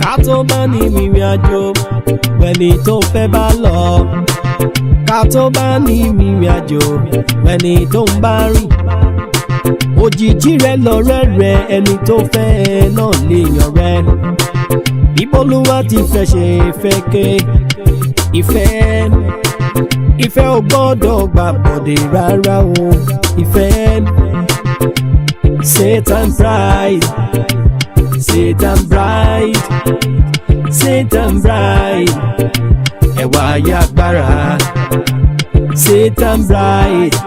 Ká tó bá ní rìnrìn àjò wẹni tó fẹ́ bá lọ, ká tó bá ní rìnrìn àjò wẹni tó ń bá rìn, òjijì rẹ lọ̀rẹ́ rẹ, ẹni tó fẹ́ náà lè yàn rẹ. Bíbólúwa ti fẹ́ ṣe fẹ́ ké ìfẹ́, ìfẹ́ ò gbọ́dọ̀ gbà bọ̀dé rárá o. Ìfẹ́, Satan bride, Satan bride, Satan bride, ẹ̀wà ayé agbára. Satan bride,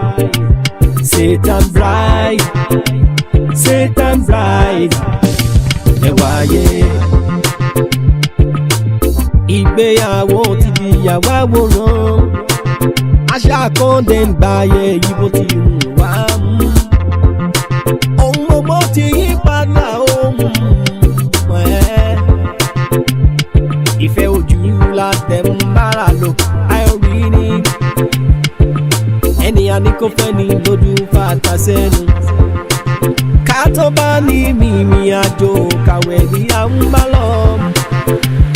Satan bride, Satan bride, ẹ̀wà ayé. Ìgbéyàwó ti di ìyàwó àwòrán, àṣà kan dẹ̀ ń gbàyè yìí ti hùn wá mú. Ohun gbogbo ti yí padà, ohun ẹ̀. Ìfẹ́ ojú la tẹ̀ ń bára lò, àìrí ni. Ẹni àní kò fẹ́ ni lójú fàtà sẹ́nu. Ká tó bá ní mímí àjò kàwé ní à ń bá lọ.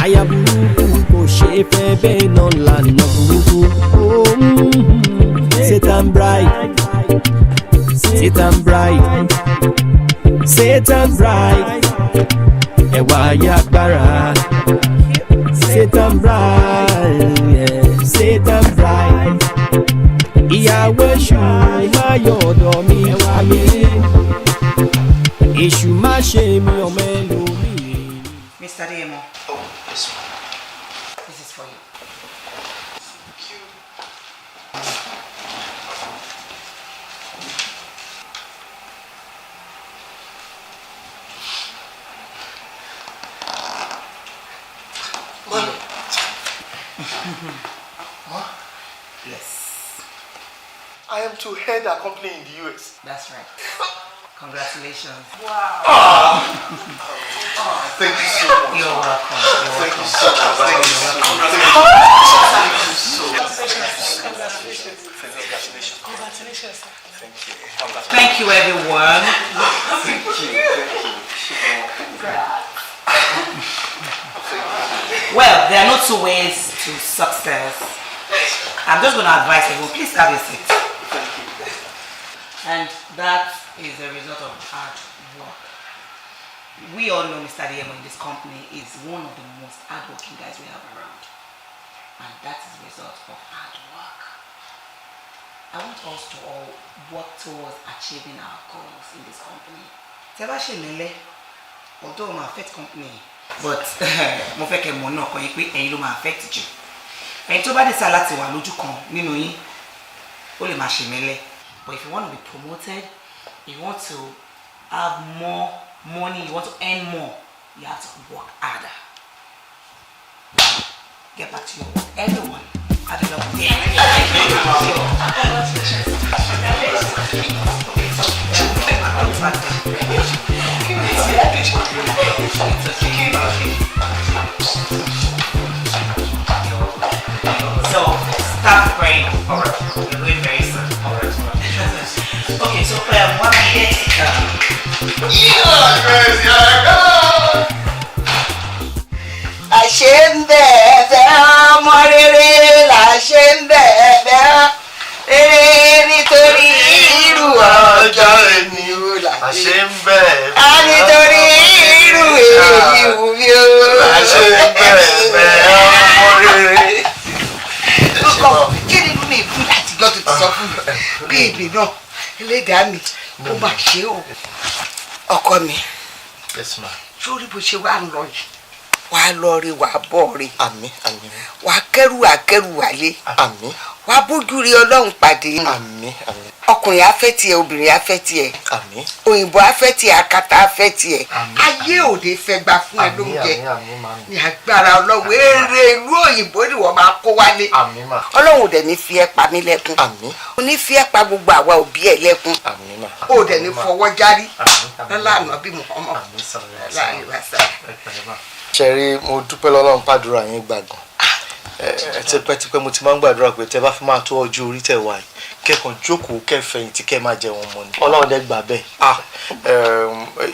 Aya burúkú kò ṣe é fẹ́, bẹ́ẹ̀ náà lànà burúkú. Oh, Satan bride, Satan bride, Satan bride, ẹ̀wà ayé agbára. Satan bride, yeah, Satan bride. Ìyàwó èṣù má yọ ọ̀dọ̀ mi wáyé. Èṣù má ṣe mi ọmọ ẹlòmíì. Mr. Adeyemo. Oh, yes, ma'am. This is for you. Thank you. Mommy. Ma? Yes. I am to head our company in the US. That's right. Congratulations. Wow. Thank you so much. You're welcome. You're Thank welcome. you so much. Thank you so much. Thank you so much. Congratulations. Congratulations. Congratulations, sir. Thank you. Thank you, everyone. Thank you. Thank you. Well, there are no two ways to success. I'm just going to advise everyone, please have a seat. Thank you. And that is the result of hard work. We all know Mr. Adeyemo in this company is one of the most hardworking guys we have around. And that is the result of hard work. I want us to all work towards achieving our goals in this company. Tẹ́ bá ṣe nílẹ̀, although ó máa affect company, but mo fẹ́ kẹ́ mọ̀ náà kọ́ yín pé ẹ̀yin ló máa affect jù. Ẹ̀yin tó bá decide láti wà lójú kan nínú yín, ó lè máa ṣe mẹ́lẹ̀. But if you want to be promoted, you want to have more money, you want to earn more, you have to work harder. Get back to your work. Everyone, have a lovely day. So, start praying. All right. We're going very soon. All right. Okay, so what I get, Yeah, crazy. Yeah. Àṣẹ ń bẹ̀ẹ̀bẹ̀ ọmọ rere là ṣe ń bẹ̀ẹ̀bẹ̀ rere nítorí irú ọjọ́ èmi ò là Àṣẹ ń bẹ̀. Á nítorí irú èyí wù mí o. Àṣẹ ń bẹ̀ bẹ̀ ọmọ rere. Ọkọ, kí ni inú mi kú láti gbọ́ tó ti sọ fún mi bí èmi náà, ẹlẹ́dàá mi ó mà ṣe o. Ọkọ mi. Yes, ma. Sórí bó ṣe wà ń lọ yìí, wàá lọ rí, wàá bọ̀ rí. Àmín, àmín. Wàá kẹ́rù àkẹ́rù wálé. Àmín. Wàá bójú rí Ọlọ́run pàdé. Àmín, àmín. Ọkùnrin á fẹ́ tiẹ̀, obìnrin á fẹ́ tiẹ̀. Àmín. Òyìnbó á fẹ́ tiẹ̀, akátá á fẹ́ tiẹ̀. Àmín. Ayé òde fẹ́ gba fún ẹ Àmín, lóúnjẹ. àmín, àmín, màmí. Ní agbára Ọlọ́run, eré ìlú òyìnbó ni wọ́n máa kó wálé. Àmín, mà. Ọlọ́run ò dẹ̀ ní fi ẹ́ pa mí lẹ́kún. Àmín. Ò ní fi ẹ́ pa gbogbo àwa òbí ẹ̀ lẹ́kún. Àmín, mà. Ó dẹ̀ ní fọwọ́ járí. Àmín, àmín. Lọ́lá ànábì Muhammad. Àmín, sọ̀rọ̀. Láàrin wa sáà. Ẹ pẹ̀lẹ́, mà. Ṣẹ̀rí, mo dúpẹ́ lọ́lọ́run pàdúrà yín gbàgàn. Ẹ tipẹ́tipẹ́ mo ti máa ń gbàdúrà pé tẹ bá fi máa tó ọjọ́ orí tẹ̀ wá yìí. Kẹ́kàn jókòó, kẹfẹ̀yìntì, kẹ́ máa jẹun ọmọ ni. Ọlọ́run dẹ́ gbà bẹ́ẹ̀. Ah,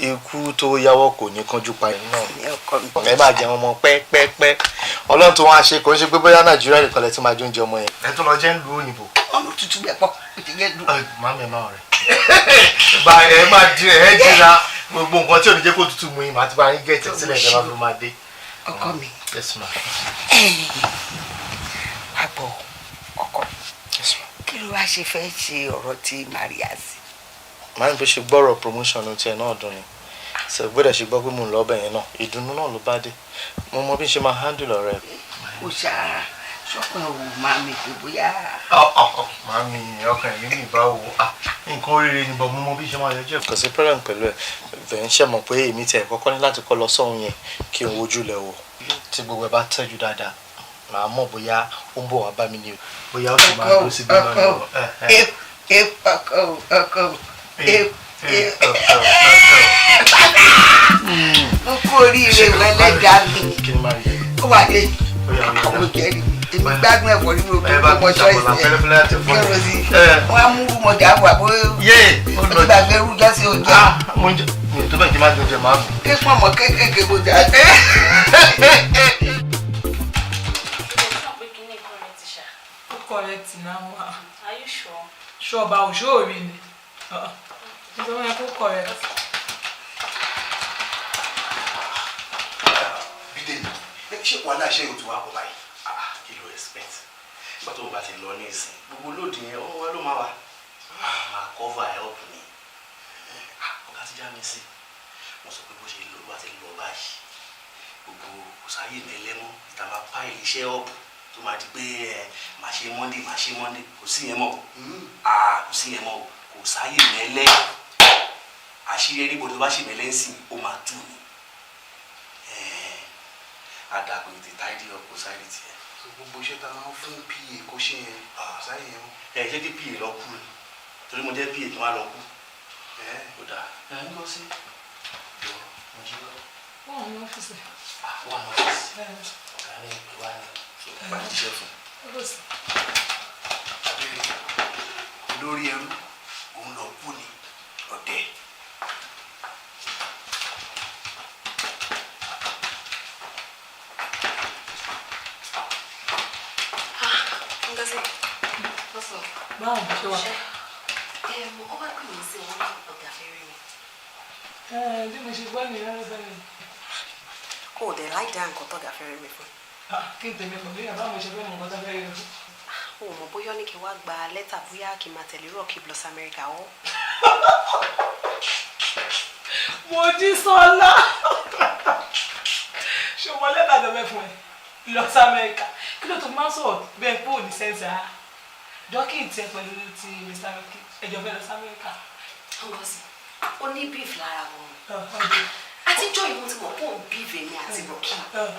ikú tó yáwọ́ kò ní kánjú pa ẹ̀yin náà. Ní ọkọ mi. Ẹ máa jẹun ọmọ pẹ́pẹ́pẹ́. Ọlọ́run tó wá ṣe, kò ń ṣe pé bóyá Nàìjíríà nìkan lẹ ti máa jẹ oúnjẹ ọmọ yẹn. Ẹ tún lọ jẹ́ ń lu òyìnbó. Ọmọ tuntun bẹ̀ pọ̀, ó ti yẹ dùn. Màmí, ẹ máa rẹ̀. Bá ẹ máa di ẹ dira gbogbo nǹkan tí ò ní jẹ́ kó tutù mú yín, màá ti bá yín gẹ̀ẹ́tì sílẹ̀, ẹ máa fi máa dé. Ọkọ mi. Yes, ma. Wá gbọ́, ọkọ mi. Yes, ma. Kí ló wá ṣe fẹ́ ṣe ọ̀rọ̀ tí Maria sí? Màá ní bó ṣe gbọ́rọ̀ promotion ló tiẹ̀ náà dùn ni ṣe gbọ́dọ̀ ṣe gbọ́ pé mò ń lọ ọbẹ̀ yẹn náà, ìdùnnú náà ló bá dé. Mo mọ bí n ṣe máa handle ọ̀rẹ́. Ó ṣá ṣọkàn ò máa mi pé bóyá. Màámi, ọkàn ẹ̀mí mi báwo? Nǹkan oríire ni, bọ̀ mo mọ bí ṣe máa yọjú ẹ̀. Kò sí problem pẹ̀lú ẹ̀. Bẹ̀ ń ṣe mọ̀ pé èmi tiẹ̀ kọ́kọ́ ní láti kọ́ lọ sọ́hun yẹn kí n wojú lẹ̀ wò. Tí gbogbo ẹ̀ bá tẹ́jú dáadáa, màá mọ̀ bóyá ó ń bọ̀ wá bá mi ní o, bóyá ó sì máa dúró síbi náà ní o. Ọkọ ọkọ mo kú oríire, wẹlẹ́dàá mi. Kí ni máa rí? Ó wà lé ọmọ jẹ́rìí mi, èmi gbádùn ẹ̀fọ́ nínú ojú ọmọ ṣọ́ọ̀ṣì ẹ̀ kẹ́rọ sí wọ́n á mú rúmọdé àbọ̀ àbọ̀ ó ti gbàgbé rújọ́ sí oúnjẹ. Mo ń jẹ, mi ò tó bẹ́ẹ̀ kí n má jẹ oúnjẹ màá mi. Kí pọ̀nmọ́ kéékèèké kò já. Ó correct náà wà. Are you sure? Ṣọba òṣòrí ni nítorí wọn kó correct. Bídèmí, ṣé wàhálà iṣẹ́ yóò ti wá pọ̀ báyìí? Kí ló expect? Nígbà tó o bá ti lọ ní ìsìn, gbogbo load yẹn, ọwọ́ wa ló máa wà, máa cover ẹ̀ up ni. Ọ̀gá ti já mi sí. Wọ́n sọ pé bó ṣe lọ, bá ti lọ báyìí, gbogbo kò sáyè mẹ́lẹ́mọ́ ìta máa pile iṣẹ́ up tó máa di pé ẹ máa ṣe Monday, máa ṣe Monday, kò sí yẹn mọ́ o. Kò sí yẹn mọ́ o, kò sáyè mẹ́lẹ́. Àṣírí anybody tó bá ṣe mẹ́lẹ́ ń sìn, ó máa tú ni. Àdàpọ̀ ètè tidy up, kò sáyè tiẹ̀. So gbogbo iṣẹ́ tá a máa ń fún PA kó ṣe yẹn, kò sáyè yẹn mọ́? Ẹ ṣé kí PA lọ kú ni? Torí mo jẹ́ PA kí wọ́n á lọ kú. Ó dáa, ẹ ń lọ sí jọ mo jí lọ. Wọ́n wà ní ọ́fíìsì. Wà ní ọ́fíìsì. Ọ̀gá ní ìpè wá ní bá jíṣẹ́ fún. Ọ́fíìsì. Abẹ́rẹ́ olórí ẹrú òun lọ kú ni ọ̀dẹ̀. Ngozi, what's up? Báwo ṣe wà? Ó wá pè mí sí wọn ní ọ̀gá fẹ́ rí mi. Bí mo ṣe gbọ́ nìyẹn ló bẹ̀rẹ̀. Kò dẹ̀ láì dá nǹkan tọ́gà fẹ́ rí mi fún. Kí n tèmi pẹ̀lú ìyàbá mo ṣe fẹ́ mọ̀ nǹkan tó fẹ́ rí mi fún. O mọ̀ bóyá ó ní kí n wá gba lẹ́tà, bóyá kí n máa tẹ̀lé Rocky lọ sí Amẹ́ríkà ọ́. Mojísọ́lá, ṣé o mọ lẹ́tà tó fẹ́ fún ẹ lọ sí Amẹ́ríkà? Kí ló tó máa ń sọ̀rọ̀ bẹ́ẹ̀ pé ò ní sense rárá? Dọ́kì tiẹ̀ pẹ̀lú ti Mr. Rocky, ẹjọ́ fẹ́ lọ sí Amẹ́ríkà. Ngozi, ó ní beef lára wọn. Àtijọ́ ìwọ̀n tí mo pọ̀ ń beef èmi àti Rocky.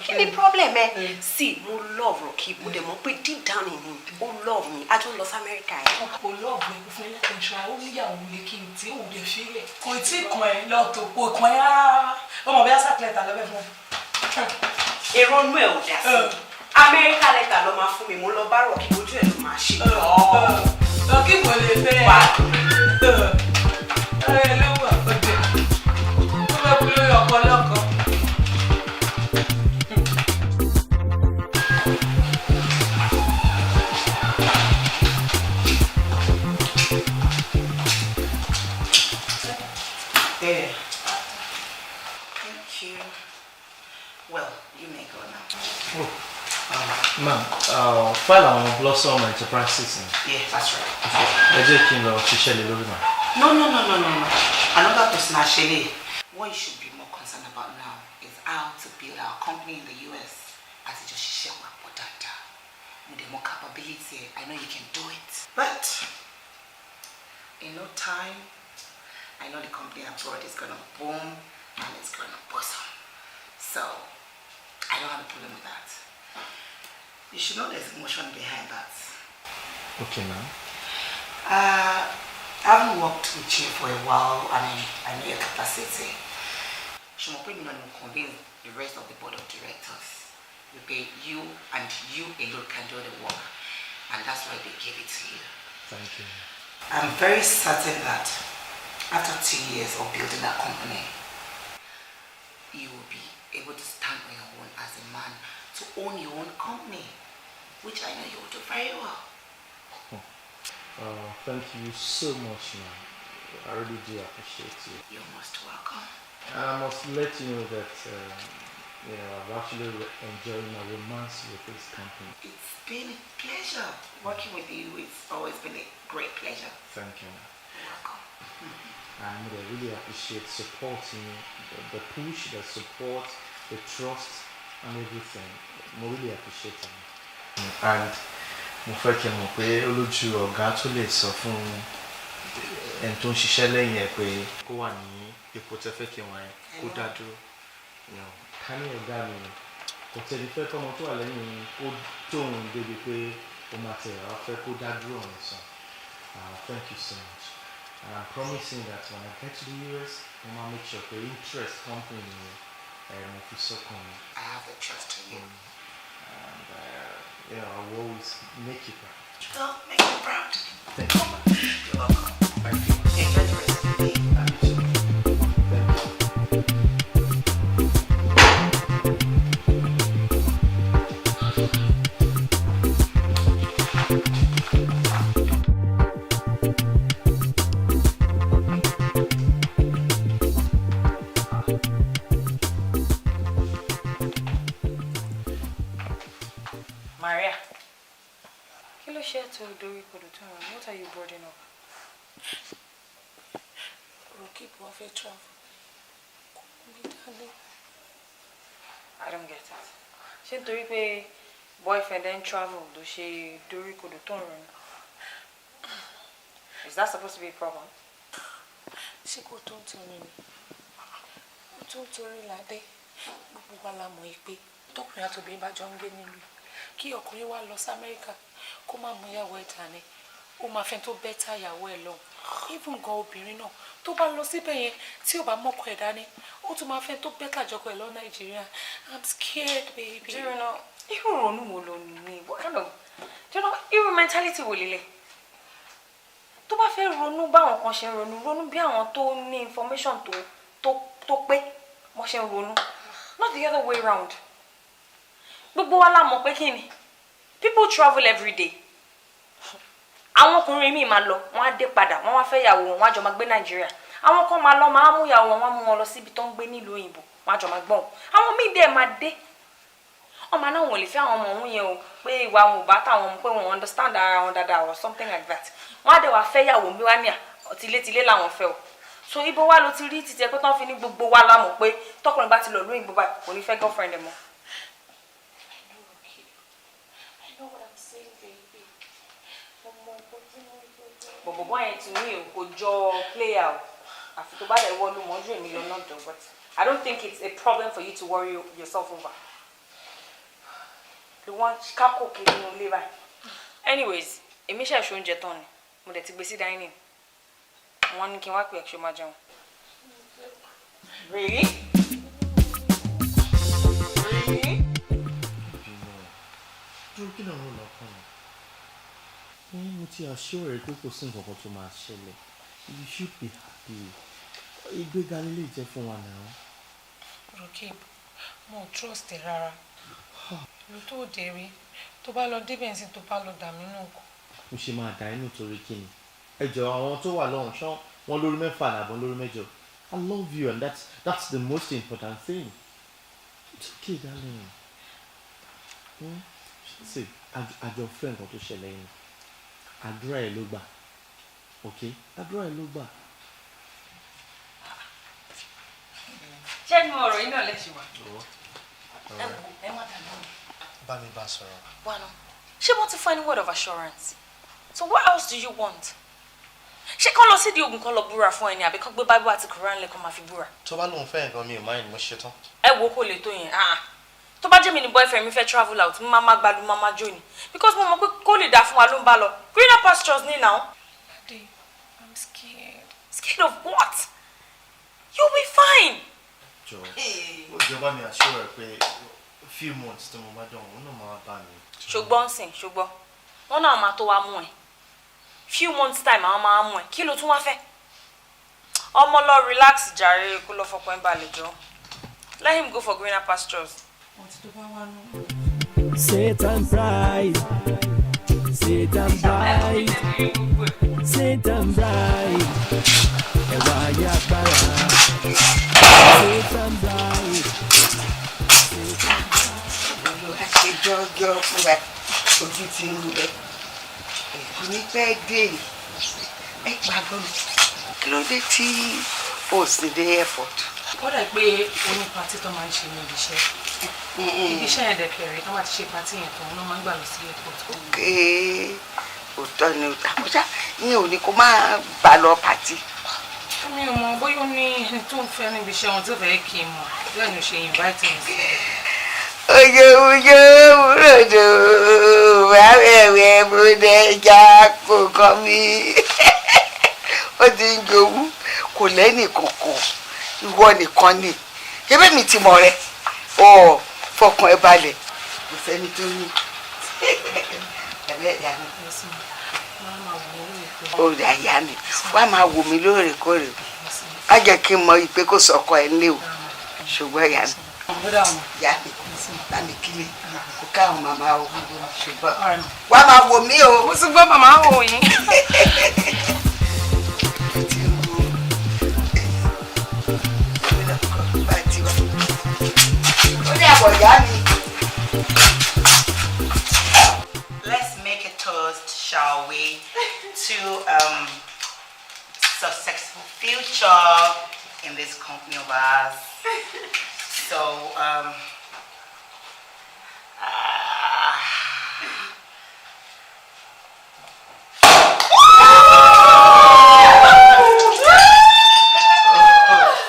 Kí ni problem ẹ? See, mo love Rocky, mo dẹ̀ mọ̀ pé deep down in him, ó love mi. A jọ ń lọ sí Amẹ́ríkà yẹn. Kò love ẹ, kò fún ẹ lẹ́tẹ̀ṣọ́, ó níyàwó lè kí n tí òun lè fi lẹ̀. Kò tí ì kàn ẹ́ lọ́tọ̀, kò kàn ẹ́ rárá. Ó mọ̀ bí sack letter lọ́bẹ̀ fún ẹ. Èrò inú ẹ̀ ò dá sí. Amẹ́ríkà lẹ́tà ló máa fún mi, mo lọ bá Rocky, ojú ẹ̀ ló máa ṣe. Rocky kò lè fẹ́ ẹ. Ẹ ló wà ọdẹ. Ó fẹ́ kú lórí ọkọ lọ́kọ. There. Thank you. Well, you may go now. Ma'am, file àwọn Blossom Enterprises ni. Yeah, that's right. Ẹ jẹ́ kí n lọ ṣiṣẹ́ lé lórí, ma. No, no, no, no, no, no. Another person, actually. What you should be more concerned about now is how to build our company in the US. As it just share dáadáa. With the more capability, I know you can do it. But in no time, I know the company abroad is gonna boom and it's gonna blossom. So I don't have a problem with that. You should know there's emotion behind that. Okay, ma'am. I haven't worked with you for a while and I know your capacity. Ṣùgbọ́n pé mi náà ni mo convince the rest of the board of directors wípé you and you alone can do the work, and that's why they gave it to you. Thank you. I'm very certain that after 2 years of building that company, you will be able to stand on your own as a man to own your own company, which I know you will do very well. Thank you so much, ma'am. I really do appreciate you. You're most welcome. And I must let you know that I've actually enjoyed my romance with this company. It's been a pleasure working with you. It's always been a great pleasure. Thank you, ma'am. You're welcome. And I really appreciate supporting the push, the support, the trust, and everything. Mo really appreciate it. And mo fẹ́ kí n mọ̀ pé olójú ọ̀gá tó lè sọ fún ẹni tó ń ṣiṣẹ́ lẹ́yìn ẹ̀ pé kó wà ní ipò tẹ́ fẹ́ kí n wà yẹn, kó dá dúró. Ká ní ọ̀gá mi ni kò tẹ̀lé fẹ́ kọ́mọ tó wà lẹ́yìn kó tóun débi pé ó máa tẹ̀ wá fẹ́ kó dá dúró ọ̀hún sàn. Thank you so much. And I'm promising that when I get to the US, mo máa make sure pé interest company mi ẹ̀ mo fi sọ́kàn mi. I have the trust in you. And I will always make you proud. Well, make me proud. Thank you. You're welcome. Thank you. Enjoy the rest of the day. And you too. Thank you. Maria, kí ló ṣe tó dorí kodò tó rìn? What are you boarding up? Rokeeb wá fẹ́ travel. Kò mú mi dání. I don't get it. Ṣé nítorí pé boyfriend ẹ̀ ń travel ló ṣe dorí kodò tó ń rìn? Is that supposed to be a problem? Ṣé kò tó ń torí ni? Ó tó ń torí Ládé. Gbogbo wa la mọ̀ pé tọkùnrin àti obìnrin bá jọ ń gbé nílùú yìí, kí ọkùnrin wá lọ sí Amẹ́ríkà kó má mú ìyàwó ẹ̀ dání, ó máa fẹ́ tó better ìyàwó ẹ̀ lọ. Even gan obìnrin náà tó bá lọ síbẹ̀ yẹn tí ò bá mọ́kọ ẹ̀ dání, ó tún máa fẹ́ tó better jọkọ ẹ̀ lọ Nàìjíríà. I'm scared, baby. Do you know, irú ronú wo ló ní? What kind of, do you know, irú mentality wo lélẹ̀? Tó bá fẹ́ ronú báwọn kan ṣe ń ronú, ronú bí àwọn tó ní information tó pé wọ́n ṣe ń ronú. Not the other way round. Gbogbo wa la mọ̀ pé kí ni? People travel every day. Àwọn ọkùnrin míì máa lọ, wọ́n á dé padà, wọ́n wá fẹ́ ìyàwó wọn, wọ́n á jọ máa gbé Nàìjíríà. Àwọn kan máa lọ, máa mú ìyàwó wọn, wọ́n á mú wọn lọ síbi tó ń gbé nílùú òyìnbó, wọ́n á jọ máa gbọ́n. Àwọn míì dẹ̀ máa dé, ọmọ náà wọn ò lè fẹ́ àwọn ọmọ òun yẹn o, pé ìwà wọn ò bá táwọn ọmọ, pé wọn understand ara wọn dáadáa or something like that. Wọn á dẹ̀ wá fẹ́ yàwó mi wá ní à tilétilé làwọn fẹ́ o. So ibo wa ló ti rí títí ẹ pé tán fi ní gbogbo wa la mọ̀ pé tọkùnrin bá ti lọ lóyìnbó báyìí kò ní fẹ́ girlfriend ẹ̀ mọ́? I know what I'm saying, baby. Mo mọ nǹkan tí mo ń gbọ́. Bọ̀bọ̀bọ̀ yẹn ti ní o kò jọ player o, àfi tó bá dẹ̀ wọ́ọ́lù mọ́jú èmi lọ náà dọ̀, but I don't think it's a problem for you to worry yourself over. Ló wọ́n kákò kiri nínú ilé báyìí. Anyways, èmi ṣẹ̀ṣẹ̀ oúnjẹ tán ni, mo dẹ̀ ti gbé sí dining. Wọ́n ní kí n wá pè é, ṣe máa jẹun. Really? Really? Bínú dúró, kí ló ń rò lọ́kàn mi? Mo ti assure ẹ pé kò sí nǹkan kan tó máa ṣẹlẹ̀. You should be happy. Ìgbéga lè jẹ́ fún wa náà. Rokeeb, mo ò trust ẹ rárá. Ìlú tó dé rí, tó bá lọ débẹ̀ sí, tó bá lọ dà mí nù kọ. Mo ṣe máa dà inú torí kí ni? Ẹ jọ, àwọn tó wà lọ́hùn ṣán wọn lórí mẹ́fà làbọ̀n lórí mẹ́jọ. I love you and that's the most important thing. It's okay, darling. Hmm? See, àjọ fẹ́ nǹkan tó ṣẹlẹ̀ yìí, àdúrà ẹ̀ ló gbà. Okay, àdúrà ẹ̀ ló gbà. Ṣé inú ọ̀rọ̀ yìí náà lè ṣe wà? Ẹ wò, ẹ má dà lóhùn. Bá mi bá sọ̀rọ̀. Wà náà, ṣé wọ́n ti fún ẹ ní word of assurance? So what else do you want? Ṣé kán lọ sídìí ogun kan lọ búra fún ẹ ni, àbí kán gbé Bible àti Quran lẹ́kàn máa fi búra? Tó bá lóun fẹ́ nǹkan, mi ò mind, mo ṣe tán. Ẹ wo, kò lè tó yẹn. Ah, tó bá jẹ́ mi ni boyfriend mi fẹ́ travel out, mo máa má gbalu, máa má jó ni, because mo mọ̀ pé kó lè dá fún wa ló ń bá lọ. Greener pastures ní now. Ade, I'm scared. Scared of what? You'll be fine. Jọ, ó jọba mi assure ẹ pé few months tí mo bá dán, òun náà máa bá mi. Ṣùgbọ́n sìn, ṣùgbọ́n wọn náà máa tó wá mú ẹ. Few months time àwọn máa mú ẹ. Kí ló tún wá fẹ́? Ọmọ, lọ relax jàre, kó lọ fọkàn ẹ balẹ̀ jọ. Let him go for greener pastures. Satan pride, Satan pride, Satan pride, ẹ̀wà ayé agbára, Satan pride. Olúwa ṣe jọjọ fún wa, ojú ti ń rẹ, èkó ní pẹ́ dé. Ẹ gbàgbọ́ mi, kí ló dé tí o sì dé airport? Ó dà pé ó ní party tó máa ń ṣe ní ibi iṣẹ́. Ibi iṣẹ́ yẹn dẹ̀kẹ̀rẹ̀, tó máa ti ṣe party yẹn tán, wọ́n máa ń gbà lọ sí airport. Ké òótọ́ ni, àmọ́ ṣá, ìyẹn ò ní kó má bá lọ party. Mi ò mọ bóyá ó ní ẹni tó ń fẹ́ níbi iṣẹ́ wọn tó fẹ́ kí n mọ̀, bẹ́ẹ̀ ni ó ṣe invite mi sí. Oye oye wúròdò wàwẹ̀wẹ̀ bódẹ́jà kò kàn mí. Ó ti ń jowú, kò lẹ́nì kankan, ìwọ nìkan ni. Ebe mi ti mọ̀ rẹ ọ, fọkàn ẹ balẹ̀, kò sẹ́ni tó ní ẹ̀bẹ̀ ìyá mi. Ó rà ìyá mi, wàá máa wò mí lóòrèkóòrè, má jẹ́ kí n mọ ìpè kò sọkọ ẹ̀ ńlẹ̀ o. Ṣùgbọ́n ìyá mi, ìyá mi, bá mi kílé kó káwọn màmá o, ṣùgbọ́n wàá máa wò mí o. Mo ti gbọ́, màmá wò yín. Ó ní àbọ̀ ìyá mi. Let's make a toast, shall we, to successful future in this company of ours. So,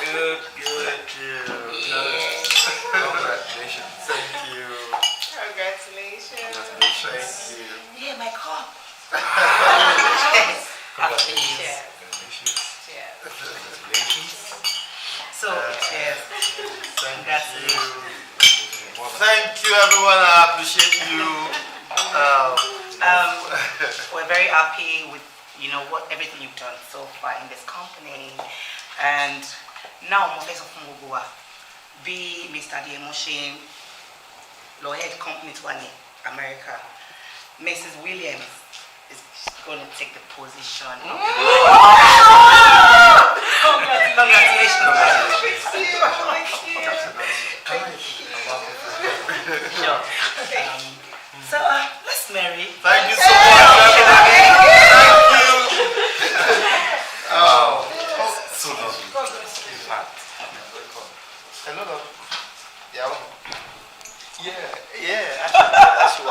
Good, good. Congratulations. Thank you. Congratulations. Thank you. Yeah, my cup. Congratulations. Congratulations. So, cheers. Thank you. Thank you, everyone. I appreciate you. We're very happy with what everything you've done so far in this company, and now mo fẹ́ sọ fún gbogbo wa bí Mr. Adeyemo ṣe ń lọ head company tó wà ní America, Mrs. Williams is going to take the position. Congratulations. Sure. So let's marry. Thank you so much, everybody. Thank you. Oh, so lovely. In fact, hello, love. Yeah. Yeah. Actually, actually,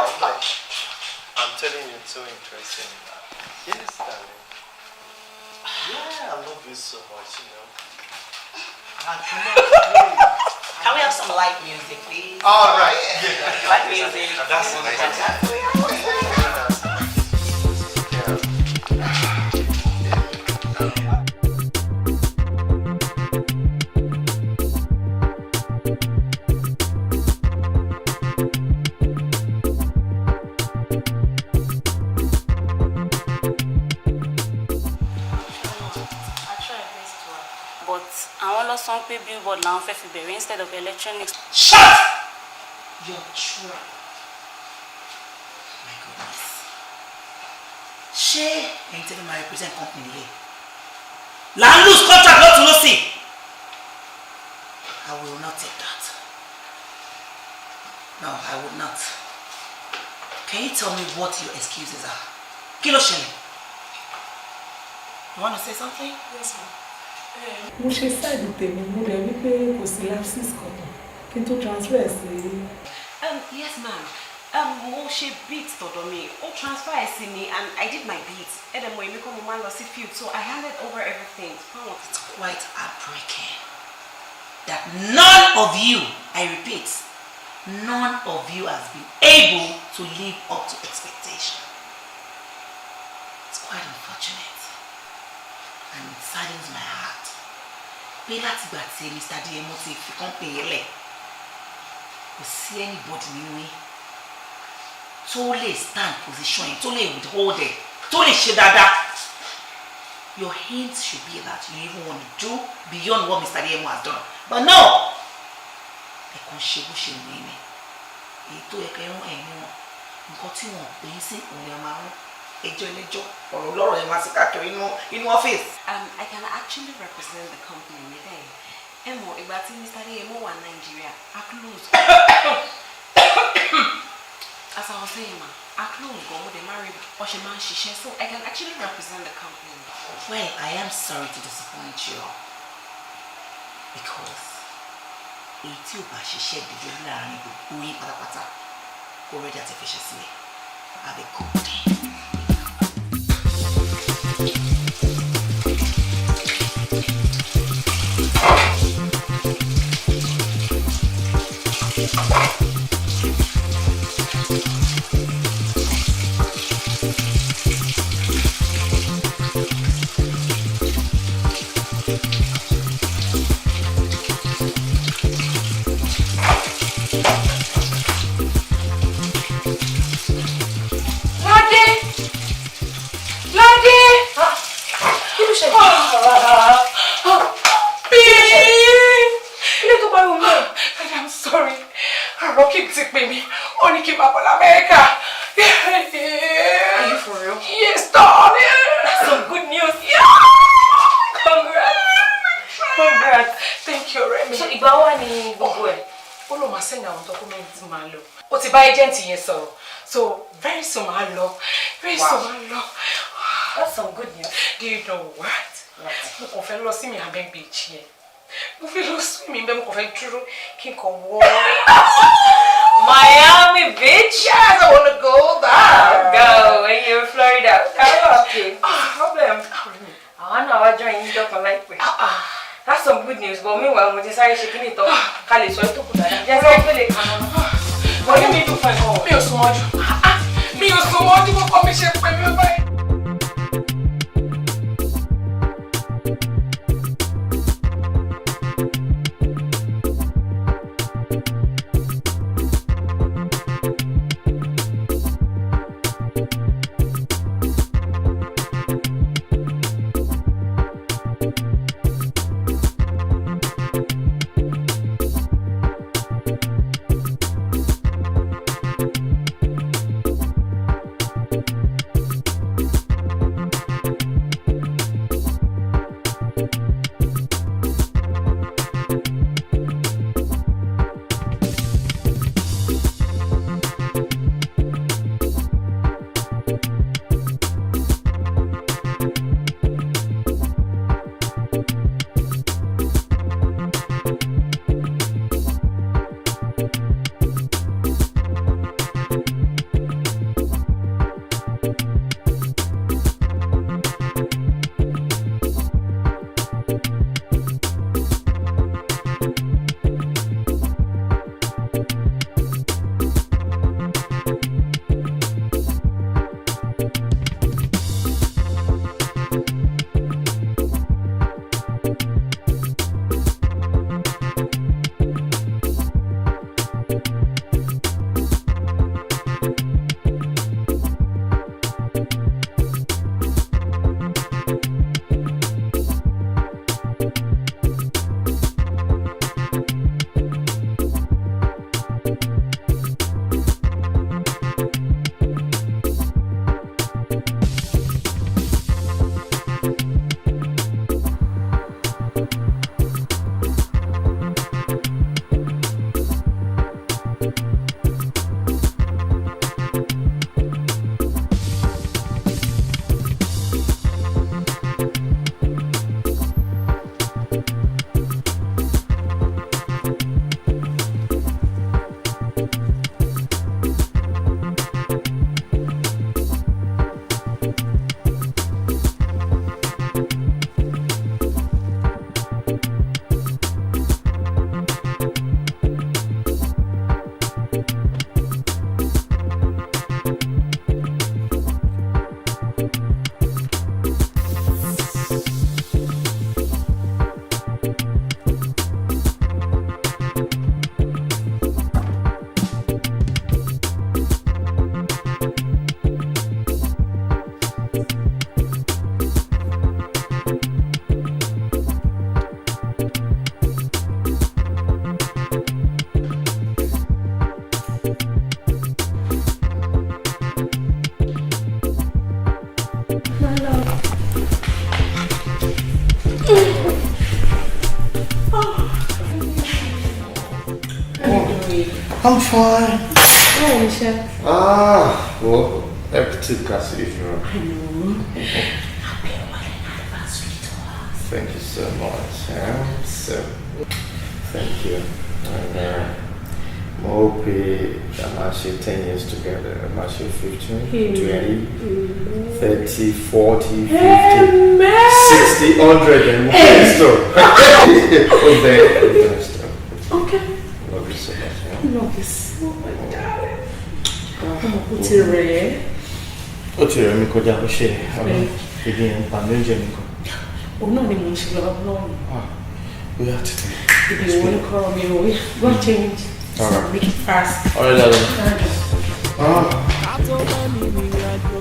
I'm telling you, it's so interesting. Yes, darling. Yeah, I love you so much. I cannot wait. Can we have some light music, please? All right. Yeah. Light music. That's nice. I try best to, but àwọn lọ sọ pé billboard làwọn fẹ́ fi bẹ̀rẹ̀ instead of electronics. Shut your trap. My goodness. Ṣé ẹ̀yin tẹ́lẹ̀ máa represent company nílé? Là ń lose contract lọ́tún lọ́sì. I will not take that. No, I will not. Can you tell me what your excuses are? Kí ló ṣẹlẹ̀? You want to say something? Yes, ma'am. Mo ṣe side tèmi, mo dẹ̀ wí pé kò sí lapses kankan kí n tó transfer sí. Yes, ma'am. Mo ṣe bit tọ̀dọ̀ mi, ó transfer ẹ̀ sí mi and I did my bit. Ẹ̀dẹ̀ mo èmi kọ́ mo máa ń lọ sí field, so I handed over everything fáwọn. It's quite heartbreaking that none of you, I repeat, none of you has been able to live up to expectation. It's quite unfortunate and it saddens my heart. Pé látìgbà tí Mr. Adeyemo ti fi company yẹn lẹ̀, kò sí anybody nínú yín tó lè stand position yẹn, tó lè withhold ẹ̀, tó lè ṣe dáadáa, your hint should be that you even want to do beyond what Mr. Adeyemo has done. But no, ẹ kàn ṣe bó ṣe wù yín ni. Èyí tó yẹ kẹ́ rán ẹ̀mí wọn, nǹkan tí wọn pè é sí òun ni ẹ máa rán, ẹjọ́ ẹlẹ́jọ́, ọ̀rọ̀ ọlọ́rọ̀ ẹ máa sí káàkiri inú ọ́fíìsì. I can actually represent the company níbẹ̀. Ẹ mọ̀, ìgbà tí Mr. Adeyemo wà Nàìjíríà, a close. As I was saying, ma, a close gan, mo dẹ̀ máa rí bó ṣe máa ń ṣiṣẹ́, so I can actually represent the company. Well, I am sorry to disappoint you because èyí tí ò bá ṣiṣẹ́ dédé láàrin gbogbo yín pátápátá kó ready àti fiṣẹ́ sílẹ̀. Have a good day. Ládé! Ládé! Kí ló ṣẹlẹ̀? Babe! Kí ló tó pariwo mọ́? I'm sorry. Rocky ti pè mí. Ó ní kí n máa bọ̀ l'Amẹ́ríkà. Are you for real? Yes, darling. That's some good news. Yeah. Congrats. Congrats. Thank you, ọ̀rẹ́ mi. So ìgbà wo ni gbogbo ẹ̀? Ó lọ máa send àwọn document máa lọ. Ó ti bá agent yẹn sọ̀rọ̀. So very soon máa lọ. Very soon máa lọ. That's some good news. Do you know what? Mo kàn fẹ́ lọ sí Miami Beach yẹn. Mo fẹ́ lọ sí mi bẹ́ẹ̀, mo kàn fẹ́ dúró kí n kàn wọ́. Miami Beach? Yes, I wanna go there. Go when you're in Florida. Oh, okay. Problem. Àwọn náà wá join yín jọkan láìpẹ́. That's some good news, but meanwhile, mo ti sáré ṣe kíní ìtọ́ ká lè sọ ètò kù dáadáa. Jẹ́ sáré pélé kan náà. Ọ̀rẹ́ mi dùn fún ẹ̀. Mi ò sún mọ́jú. Mi ò sún mọ́jú kókó mi ṣe pè mí báyìí. I'm fine. Báwo ni iṣẹ́? Ah, well, hectic as usual. I know. Happy wedding anniversary to us. Thank you so much. Yeah? So, thank you. And mo hope I'm actually 10 years together. I'm actually 15, 20, 30, 40, 50, Amen. 60, 100, and more. Hey. Still. Oh, there, there, still. Okay. Love you so much. Yeah? Love you so much, darling. Ọmọ kò ti rẹ̀ ẹ́. Ó ti rẹ̀ mí kọjá bó ṣe ọ̀nà ibi yẹn ń pa mí, oúnjẹ mi kan. Òun náà ni mò ń ṣe lọ́wọ́ lọ́wọ́. Bóyá tètè. Ibi ìwọ ní kọ́rọ̀ mi ò yá. Go and change. All right. Make it fast. All right, darling. Ah. Ká tó bá ní ìrìn àjò.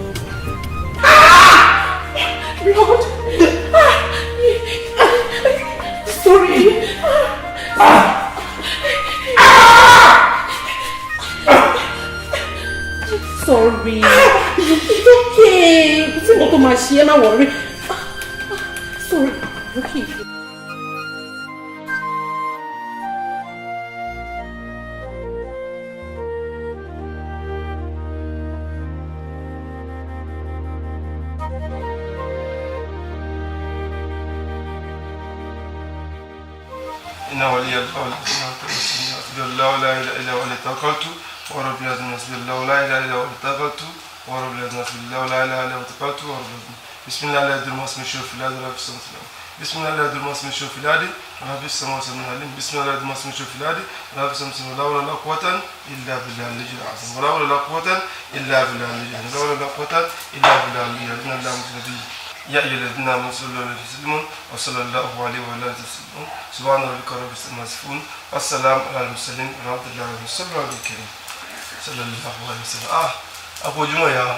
Lord. Ah. Sorry. Ah. Ah. Sorry. It's okay. Kò sí nǹkan tó máa ṣe é, má worry. Sorry. Okay. إن ولي الله الذي حسبي الله لا إله إلا هو عليه توكلت ورب العزة، حسبي الله لا إله إلا هو عليه توكلت ورب العزة، حسبي الله لا إله إلا هو توكلت ورب العزة. بسم الله لا يضر مع اسمه شيء في الأرض ولا في السماء. بسم الله لا يضر مع اسمه شيء في الأرض ولا في السماء العليم. بسم الله لا يضر مع اسمه شيء في الأرض ولا في السماء. لا حول ولا قوة إلا بالله العلي العظيم. ولا حول ولا قوة إلا بالله العلي العظيم. لا حول ولا قوة إلا بالله العلي العظيم. إن الله مع يا أيها الذين آمنوا صلوا عليه وسلموا وصلى الله عليه وعلى آله وسلم. سبحان ربك رب العزة عما يصفون والسلام على المرسلين والحمد لله رب العالمين. الكريم صلى الله عليه وسلم. Ah, àpòjúmọ̀ ìyá wa,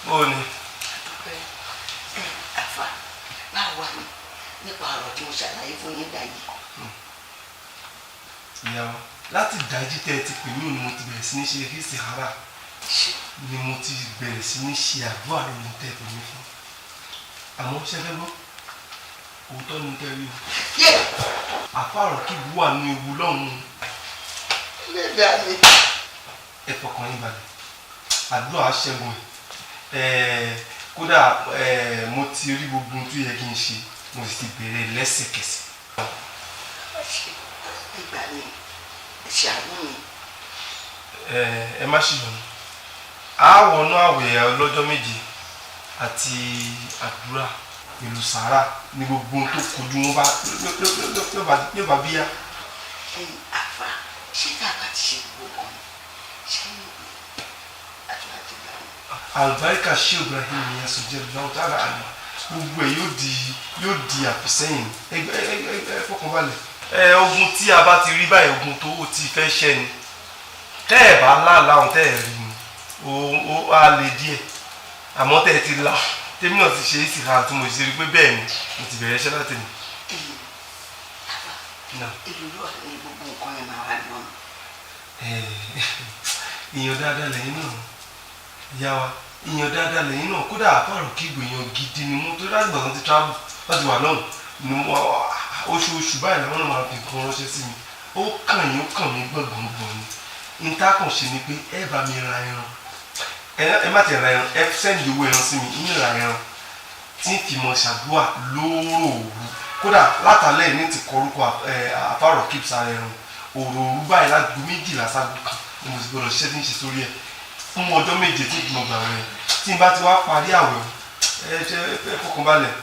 bóò ni? Àfà, báwo wà ní nípa ọ̀rọ̀ tí mo ṣàlàyé fún yín dá yìí? Ìyá wa, láti ìdájí tẹ́ ẹ ti pè mí ni mo ti bẹ̀rẹ̀ sí ní ṣe istikhara, ni mo ti bẹ̀rẹ̀ sí ní ṣe àdúrà lórí tẹ́ ẹ pè mí fún. Àmọ́ ṣe fẹ́ gbọ́, òótọ́ ni tẹ́ rí o. Àfàrọ̀ kí wà nínú ewu lọ́hùn-ún. Lẹ́dàá mi. Ẹ fọkàn yín balẹ̀, àdúrà ṣẹ́gun ẹ̀. Kódà mo ti rí gbogbo ohun tó yẹ kí n ṣe, mo sì ti bẹ̀rẹ̀ lẹ́sẹ̀kẹsẹ̀. Ìgbà mi, ṣàánú mi. Ẹ má ṣe yọnu, a wọnú àwẹ̀ ọlọ́jọ́ 7 àti àdúrà pẹ̀lú sàárà ní gbogbo ohun tó kojú wọn bá yóò bá bíyà. Àfà, ṣé káàkiri ti ṣe gbogbo kan ṣé àdúrà ti gbà mí? Àlùbáríkà ṣé Ibrahim yẹn sọ jẹ́ lọ́wọ́ tára àná, gbogbo ẹ̀ yóò di àfisẹ́yìn. Ẹ fọkànbalẹ̀. Ẹ ogun tí a bá ti rí báyìí, ogun tó o ti fẹ́ ṣẹ́ ni. Tẹ́ ẹ̀ bá láàlá òun tẹ́ ẹ̀ rí ni ó á le díẹ̀, àmọ́ tẹ́ ẹ ti là, tèmi náà ti ṣe é sì hàn tí mo ṣe rí pé bẹ́ẹ̀ ni mo ti bẹ̀rẹ̀ iṣẹ́ láti ní. Ìlú ló wà ní gbogbo nǹkan yẹn máa wà lọ́nà. Èèyàn dáadáa lẹ́yìn náà, ìyá wa, èèyàn dáadáa lẹ́yìn náà. Kódà àpárò kígbe, èèyàn gidi ni mo tó láti gbà tán ti travel láti wà lọ́hùn ni oṣooṣù báyìí làwọn náà máa fi nǹkan ránṣẹ́ sí mi. Ó kàn yín, ó kàn mí gbọ̀ngbọ̀ngbọ̀n ni. N tá kàn ṣe ni pé ẹ bá mi ra ẹran, ẹ má ti ra ẹran, ẹ send owó ẹran sí mi, ń ra ẹran tí ń fi mọ ṣàdúrà lóòrò. Kódà látàlẹ́ ní ti kọ orúkọ àfàrọ̀ kíp sára ẹran. Òrò òru báyìí lágbo 12 ságo 1 ni mo sì gbọdọ̀ ṣiṣẹ́ tí ń ṣe sórí ẹ̀ fún ọjọ́ 7 tí mo gbà rẹ̀. Tí n bá ti wá parí àwẹ̀, ẹ ṣe ẹ fọkànbalẹ̀,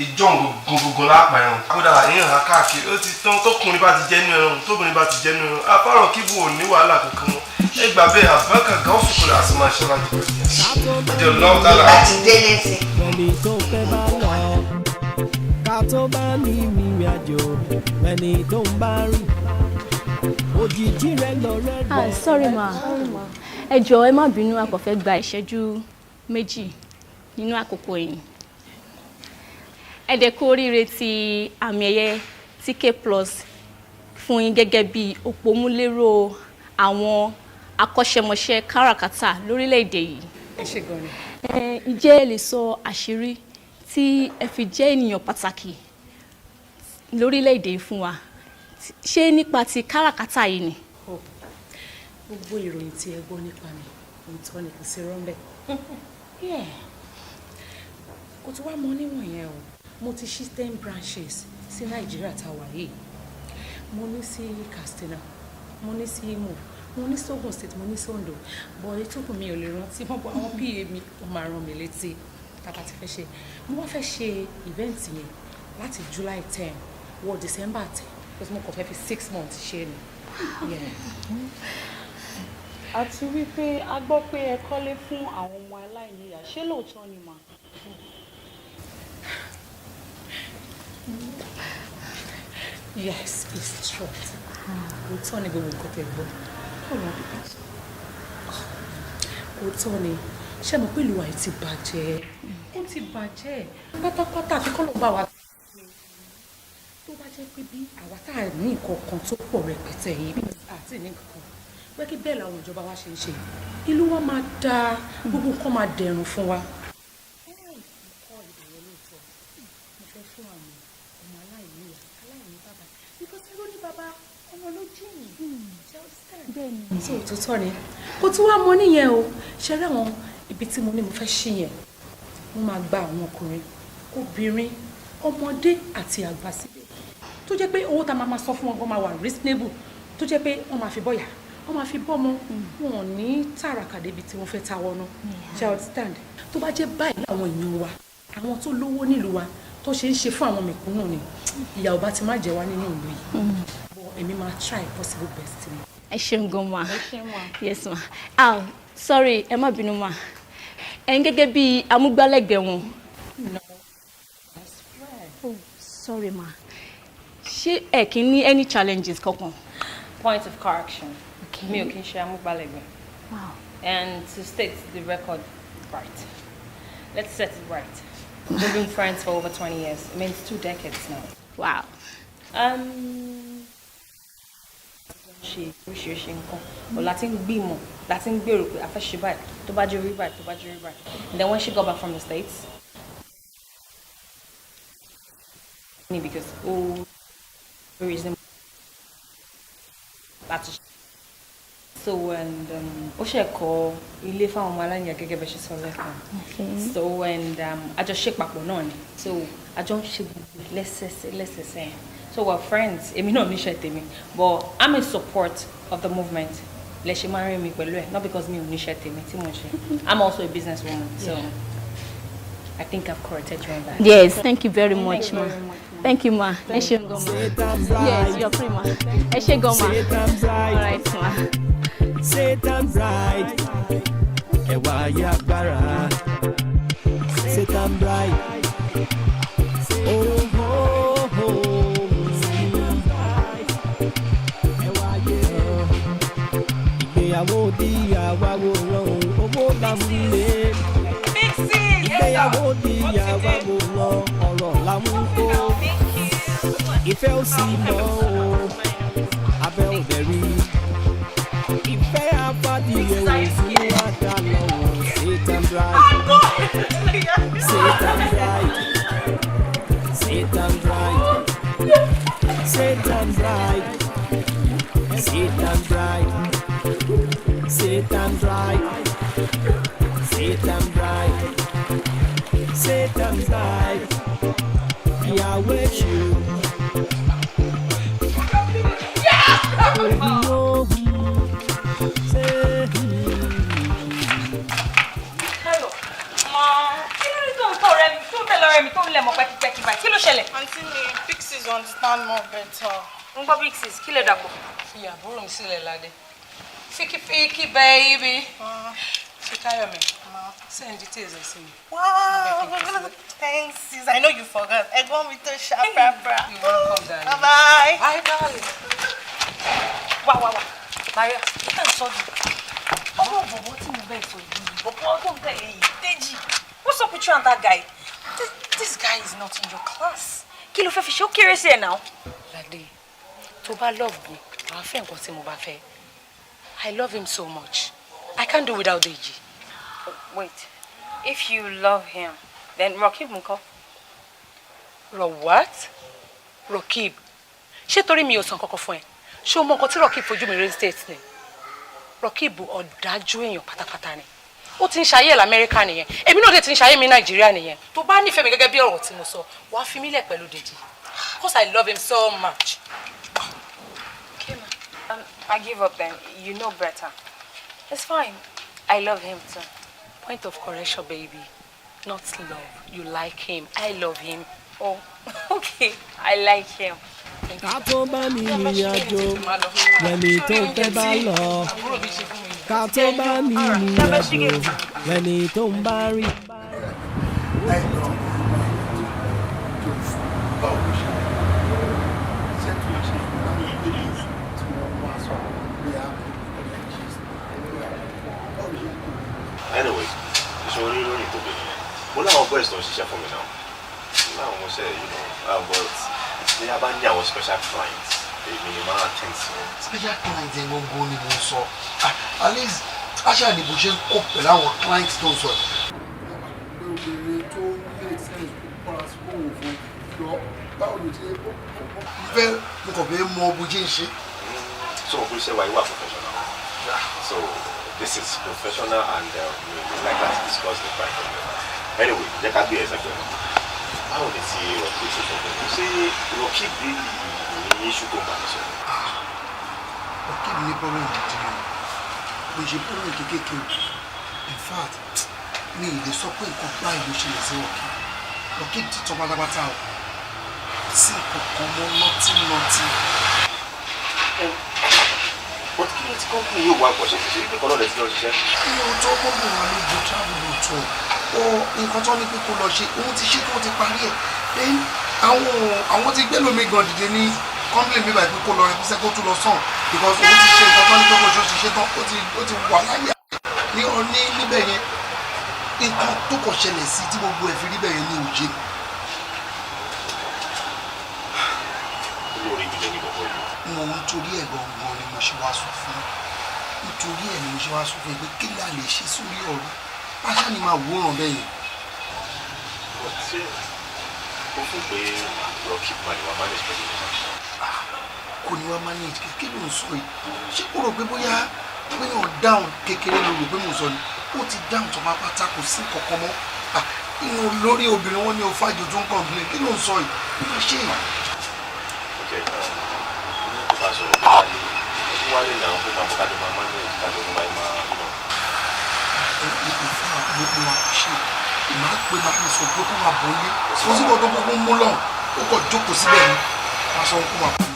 ìjọ gbogbogbò lápá ẹran. Kódà ìhàn káàkiri ó ti tán. Tókùnrin bá ti jẹ́ nínú ẹran, tóbìnrin bá ti jẹ́ nínú ẹran, àfàrọ̀ kíbu ò ní wàhálà kankan mọ́. Ẹ gbà bẹ́ẹ̀, àbákà gáúsù kò lè àsìmọ́ aṣáájú ìjọ lọ́wọ́ tálà. Bá ti délé sí. Ẹni tó fẹ́ bá lọ, ká tó bá ní ìrìn àjò, ẹni tó ń bá rìn òjijì rẹ̀ lọ́rẹ́ rẹ̀. Ah, sorry ma, ẹ jọ̀ọ́, ẹ má bínú, a kò fẹ́ gba ìṣẹ́jú 2 nínú àkókò yìí. Ẹ dẹ̀ kú oríire ti àmì ẹ̀yẹ TK Plus fún yín gẹ́gẹ́ bí òpómúléró àwọn akọ́ṣẹ́mọṣẹ́ káràkátà lórílẹ̀‐èdè yìí. Ẹ ṣe gan ni. Ẹ ǹjẹ́ ẹ lè sọ àṣírí tí ẹ fi jẹ́ ènìyàn pàtàkì lórílẹ̀‐èdè yìí fún wa? Ṣé nípa ti káràkátà yìí ni? Gbogbo ìròyìn tí ẹ gbọ́ nípa mi, òótọ́ ni, kò sí rọ́ńbẹ́. Yeah. Kò tún wá mọ níwọ̀n yẹn o. Mo ti ṣí 10 branches sí Nàìjíríà tá a wà yìí. Mo ní sí Katsina, mo ní sí Imo, mo ní sí Ogun State, mo ní sí Ondo. But ètò kù mi ò lè rántí mọ́ bọ́ àwọn PA mi ó máa rán mi létí tá a bá ti fẹ́ ṣe. Mo wá fẹ́ ṣe event yẹn láti July 10 wọ December 10 because mo kàn fẹ́ fi 6 months ṣe ni. Yeah. Àti wípé a gbọ́ pé ẹ kọ́lé fún àwọn ọmọ aláìníyàá, ṣé lóòótọ́ ni mà? Yes, it's true. Òótọ́ ni gbogbo nǹkan tẹ́ gbọ́. Òótọ́ ni. Ṣé mo pé ìlú wa yìí ti bàjẹ́? Ó ti bàjẹ́ pátápátá, àfi kọ́ ló bá wa. Tó bá jẹ́ pé bí àwa tá a ní nǹkan kan tó pọ̀ rẹpẹtẹ yìí, bí àti ní nǹkan kan, pé kí bẹ́ẹ̀ làwọn ìjọba wa ṣe ń ṣe, ìlú wa máa dáa, gbogbo nǹkan máa dẹrùn fún wa. Kọ́ ìbẹ̀rẹ̀ lóòótọ́, mo fẹ́ fún àwọn ọmọ aláìníyàá, aláìní bàbá, because ẹrú ní bàbá ọmọ ló jìn. Bẹ́ẹ̀ni. So òtútọ́ ni kò tún wá mọ níyẹn o. Ṣe rí àwọn ibi tí mo ní mo fẹ́ ṣí yẹn, mo máa gba àwọn ọkùnrin, obìnrin, ọmọdé àti àgbà síbẹ̀, tó jẹ́ pé owó tá a máa máa sọ fún wọn gan máa wà reasonable, tó jẹ́ pé wọ́n máa fi bọ́yà, wọ́n máa fi bọ́mọ, wọn ò ní tàràkà débi tí wọ́n fẹ́ táwọ́ ná. Ṣe understand? Tó bá jẹ́ báyìí làwọn èèyàn wa, àwọn tó lówó nílùú wa, tó ṣe ń ṣe fún àwọn mẹ̀kúnnù ni, ìyà ò bá ti má jẹ wá nínú ìlú yìí. But èmi máa try possible best mi. Ẹ ṣeun gan ma. Ẹ ṣé mà. Yes ma. Ah, sorry, ẹ má bínú ma. Ẹ̀yin gẹ́gẹ́ bí amúgbálẹ́gbẹ̀ẹ́ wọn. No, best friend. Oh, sorry ma. Ṣé ẹ kì í ní any challenges kankan? Point of correction. Mi ò kí ń ṣe amúgbálẹ́gbẹ̀ẹ́. Wow. And to state the record right, let's set it right. We've been friends for over 20 years. It means 2 decades now. Wow. Ṣe oríṣiríṣi nǹkan but láti ń gbìmọ̀, láti ń gbèrò pé a fẹ́ ṣe báyìí, tó bá jẹ́ orí báyìí, tó bá jẹ́ orí báyìí. And then when she got back from the States me, because ó reason láti ṣe so, and ó ṣe kọ́ ilé fáwọn ọmọ aláìníyàá gẹ́gẹ́ bẹ́ẹ̀ ṣe sọ lẹ́ẹ̀kan. So and àjọṣe papọ̀ náà ni, so àjọ ń ṣe gbogbo lẹ́sẹsẹ lẹ́sẹsẹ yẹn. So we're friends. Èmi náà níṣẹ́ tèmi, but I'm in support of the movement. Lẹ ṣe máa ń rí mi pẹ̀lú ẹ̀, not because mi ò níṣẹ́ tèmi tí mo ń ṣe. I'm also a business woman, so I think I've corrected you on that. Yes, thank you very much, Thank you ma. very much, ma. Thank you, ma. Ẹ ṣeun gan ma. Yes, you're free, ma. Ẹ ṣé gan ma. All right, ma. Satan bride, ẹwà ayé agbára. Satan bride, oh oh oh. Satan bride, ẹwà ayé. Ìgbéyàwó di àwàwòrán, owó làmúlé. Ìgbéyàwó di àwàwòrán, ọ̀rọ̀ làmú kó. Ìfẹ́ ò sì mọ́ o, abẹ́ ò dẹ̀ rí. Ìfẹ́ afádìyẹ ò sí wá lọ́wọ́. Satan bride, Satan bride, Satan bride, Satan bride, Satan bride, Satan bride, Satan bride, Satan bride, ìyàwó èṣù. Oh, say, Hello. Ma, kí ló dé tó ń tọ̀ ọ̀rẹ́ mi, tó ń tẹ̀lé ọ̀rẹ́ mi, tó ń lẹ̀ mọ́ pẹ́kípẹ́kí báyìí? Kí ló ṣẹlẹ̀? Àǹtí mi, big sis understand more better. Ń gbọ́, big sis, kí lè dàpọ̀? Fi àbúrò mi sílẹ̀, Ládé. Fíkí fíkí baby. Fíkáyọ̀mí, send details ẹ̀ sí mi. Wow, thanks sis. I know you forgot. Ẹ̀gbọ́n mi tó ṣàprápra. You're welcome, darling. Bye bye. Bye, darling. Wá wá wá, Maria, kí ló ń sọ jù? Ọmọ bọ̀bọ̀ tí mo bẹ́ẹ̀ sọ yìí, bọ̀bọ̀ tó ń tẹ̀lé yìí, Déjì. What's up with you and that guy? This guy is not in your class. Kí ló fẹ́ fi ṣe? Ó kéré sí ẹ̀ náà. Ládé, tó bá love mi, wàá fẹ́ nǹkan tí mo bá fẹ́. I love him so much. I can't do without Deji. Wait, if you love him, then Rockib ńkọ́? Rọ what? Rokib. Ṣé torí mi ò sàn kankan fún ẹ? Ṣé o mọ nǹkan tí Rokib fojú mi rí state ni? Rọ̀kìbù ọ̀dájú èèyàn pátápátá ni. Ó ti ń ṣayé ẹ̀ l'Amẹ́ríkà nìyẹn, èmi náà dé ti ń ṣayé mi Nàìjíríà nìyẹn. Tó bá nífẹ̀ẹ́ mi gẹ́gẹ́ bí ọ̀rọ̀ tí mo sọ, wàá fi mí lẹ̀ pẹ̀lú Dèjì, 'cause I love him so much. Okay, ma. I give up then. You know better. It's fine. I love him too. Point of correction, baby. Not love. You like him. I love him. Oh, okay. I like him. Ká tó bá ní ìrìn àjò lẹ́ni tó fẹ́ bá lọ, ká tó bá ní ìrìn àjò lẹ́ni tó ń bá rìn. Báwo ló ṣe ṣe tó ṣe láwọn ladies tí wọ́n wá sọ pé a báwo ló ṣe ń kó? Anyway, ìṣòro lórí tó bẹ̀rẹ̀ yẹn, mo láwọn boys tó ń ṣiṣẹ́ fún mi náà, mo láwọn ọmọọṣẹ́, but tí a bá ní àwọn special clients, èmi ni máa attend sí wọn. Special clients yẹn gbogbo ni mo ń sọ. Ah, at least aṣáà ni bó ṣe ń kó pẹ̀lú àwọn clients tó ń sọ. Pé obìnrin tó make sense kó bọ́ra sí kó wò fún lọ, báwo ló ṣe fẹ́? Mo kàn fẹ́ mọ bó ṣe ń ṣe. So mo iṣẹ́ wa yìí wà professional, so this is professional and we like to discuss the price of it. Anyway, jẹ́ ká gbé ẹsẹ̀ pẹ̀lú báwo ni ti Rocky ṣe sọ fún mi. Ṣé Rocky really ní issue tó ń bá mi sọ? Rocky ní problem gidi ni o, kò ṣe problem kékèké o. In fact, mi ì lè sọ pé nǹkan báyìí ló ṣẹlẹ̀ sí Rocky. Rocky ti tán pátápátá o, kò sí nǹkan kan mọ́, nothing, nothing. But kí ló ti company yóò wá pọ̀ ṣe ṣe ibi kan náà lè ti lọ ṣiṣẹ́? Ní òótọ́, company wa ló ju travel lóòótọ́ o. Nǹkan tó ní pé kó lọ ṣe, òun ti ṣe tó ti parí ẹ̀. Then àwọn ti gbé lómi gan dìde ní company mi báyìí pé kó lọ represent, kó tún lọ sàn, because òun ti ṣe nǹkan tó ní pé kó ṣe, ó ti ṣe tán, ó ti wà láyé ní ní níbẹ̀ yẹn. Nǹkan tó kàn ṣẹlẹ̀ sí tí gbogbo ẹ̀ fi rí bẹ́ẹ̀ yẹn ní òye. Olórí mi lẹ́ni bọ̀bọ̀ yìí. Mo ń torí ẹ̀ gangan ni mo ṣe wá sọ fún, nítorí ẹ̀ ni mo ṣe wá sọ fún ẹ pé kí la lè ṣe sórí ọ̀rọ̀ aṣá ni máa wòran bẹ́ẹ̀ yẹn. But ṣé o fún pé Rocky máa lè wá manage pẹ̀lú mi? Kò ní wá manage. Kí ló ń sọ yìí? Ṣé o rò pé bóyá bóyá down kékeré ló rò pé mò ń sọ ni? Ó ti down tó máa pátá, kò sí kankan mọ́. Ah, inú lórí obìnrin wọn ní o fàjò tó ń complain. Kí ló ń sọ yìí? Kí ló ṣe? Ok, ní kó bá sọ̀rọ̀ kó wálé, kó wálé náà, kó máa bọ̀, kájọ máa manage, kájọ máa máa. Ìfún àgbogbo wa ṣe ìmáa pé máa fi sọ pé kó máa bọ̀ nílé, kó sì kó tó kókó mú lọ́hùn, ó kọ̀ jókòó síbẹ̀ ni wọ́n sọ kó máa bọ̀ nílé.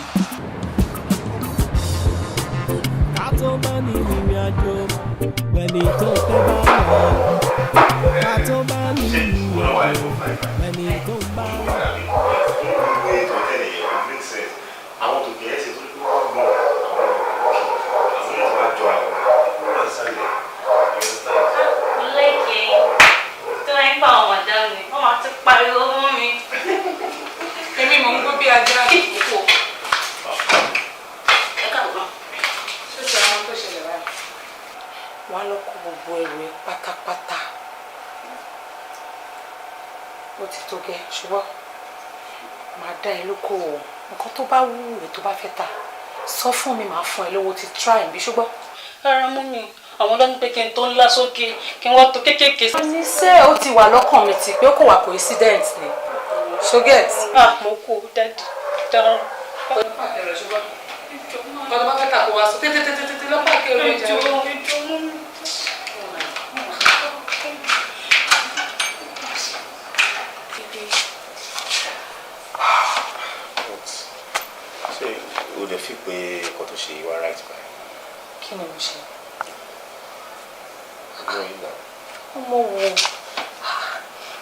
Ká tó bá ní ìrìn àjò pẹ̀lú tó fẹ́ bá lọ, ká tó bá ní ìrìn àjò pẹ̀lú tó ń bá lọ. Àwọn tó kẹ̀yẹ́ ṣe tó ní wọ́n gbọ́n àwọn yóò ti máa jọ àwọn wọ́n máa ń sálẹ̀, you understand? Mo like yín. Tó máa ń pa àwọn madam ni, wọ́n máa tún pariwo mọ́ mi. Èmi mò ń gbó bí ajá. Ẹ káàbọ̀. Ṣé ti àwọn tó ṣẹlẹ̀ báyìí? Wàá lọ kó gbogbo ẹrù ẹ pátápátá. Ó ti tó gẹ́, ṣùgbọ́n màá dá ẹ lókòwò. Nǹkan tó bá wù ẹ́, tó bá fẹ́ tà, sọ fún mi, màá fún ẹ lówó. Ti try bí, ṣùgbọ́n. Rárá mú mi, àwọn ló ní pé kí n tó ńlá sókè, kí n wá tó kéékèèké. Àníṣe ó ti wà lọ́kàn mi ti pé ó kò wà coincident ni. So get. Ah, mo kú daddy dáhùn. Ṣùgbọ́n nǹkan tó bá fẹ́ tà, kó wá sọ tètè tètè tètè lọ́pàá kí o lè jẹ́. Ẹjọ́, ẹjọ́ mú mi. But ṣé o lè fi pé nǹkan tó ṣe wá right báyìí? Kí ni mo ṣe? Ọjọ́ yìí náà. Ọmọ wo?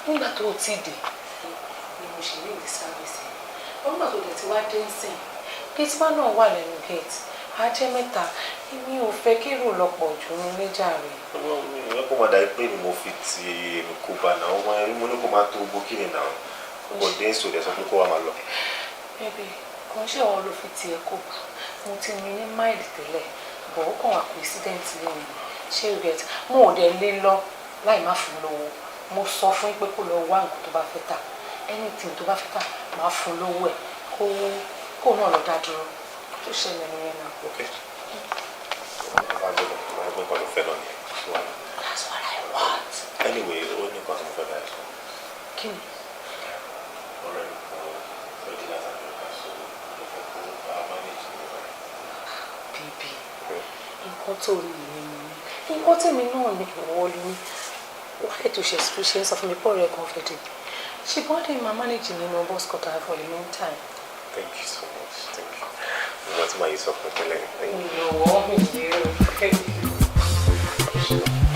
Nígbà tó o ti dé ni mo ṣe ní ìdí service. Nígbà tó dẹ̀ ti wá dé ń sìn, gate man náà wà lẹ́nu gate, á jẹ́ mẹ́ta. Èmi ò fẹ́ kérò lọ́pọ̀ jù ní níjà rẹ̀. Ìwé kó máa dàbí pé ni mo fi ti èmi kó bá náà. Ọmọ ẹni mo ní kó máa tó gbó kí ni náà. Kò dé ń sòdẹ̀ sọ pé kó wá máa lọ. Bébí, kò ń ṣe àwọn ló fi tiẹ̀ kó bá. Mo ti ní ní mind tẹ́lẹ̀, but ó kàn wá coincident lẹ́yìn. Ṣé you get? Mo ò dẹ̀ lé lọ láì má fún lówó. Mo sọ fún yín pé kó lọ wá nǹkan tó bá fẹ́ tà, anything tó bá fẹ́ tà, máa fún lówó ẹ̀, kó náà lọ dá dúró. Tó ṣẹlẹ̀ nìyẹn náà. Okay. Mo pé nǹkan tó fẹ́ náà nìyẹn. So, That's what I want. Anyway, ó ní nǹkan tí mo fẹ́ bá ẹ sọ. Kí ni? Ọ̀rẹ́ mi kan fẹ́ dé láti Amẹ́ríkà, so mo fẹ́ kó bá a manage ní ìwà rẹ̀. Baby, nǹkan tó ní ìyẹn mo ní. Nǹkan tèmi náà ní ìwọ ló ní. Wáyé tó ṣe ń sọ fún mi pọ̀ rẹ̀ kan fẹ́ dé. Ṣùgbọ́n dé máa manage nínú boys quarter for the meantime. Thank you so much. Thank you. Mo ti máa yí sọ fún tẹ́lẹ̀. Thank you. Ìyọ̀wọ́ mi yé o.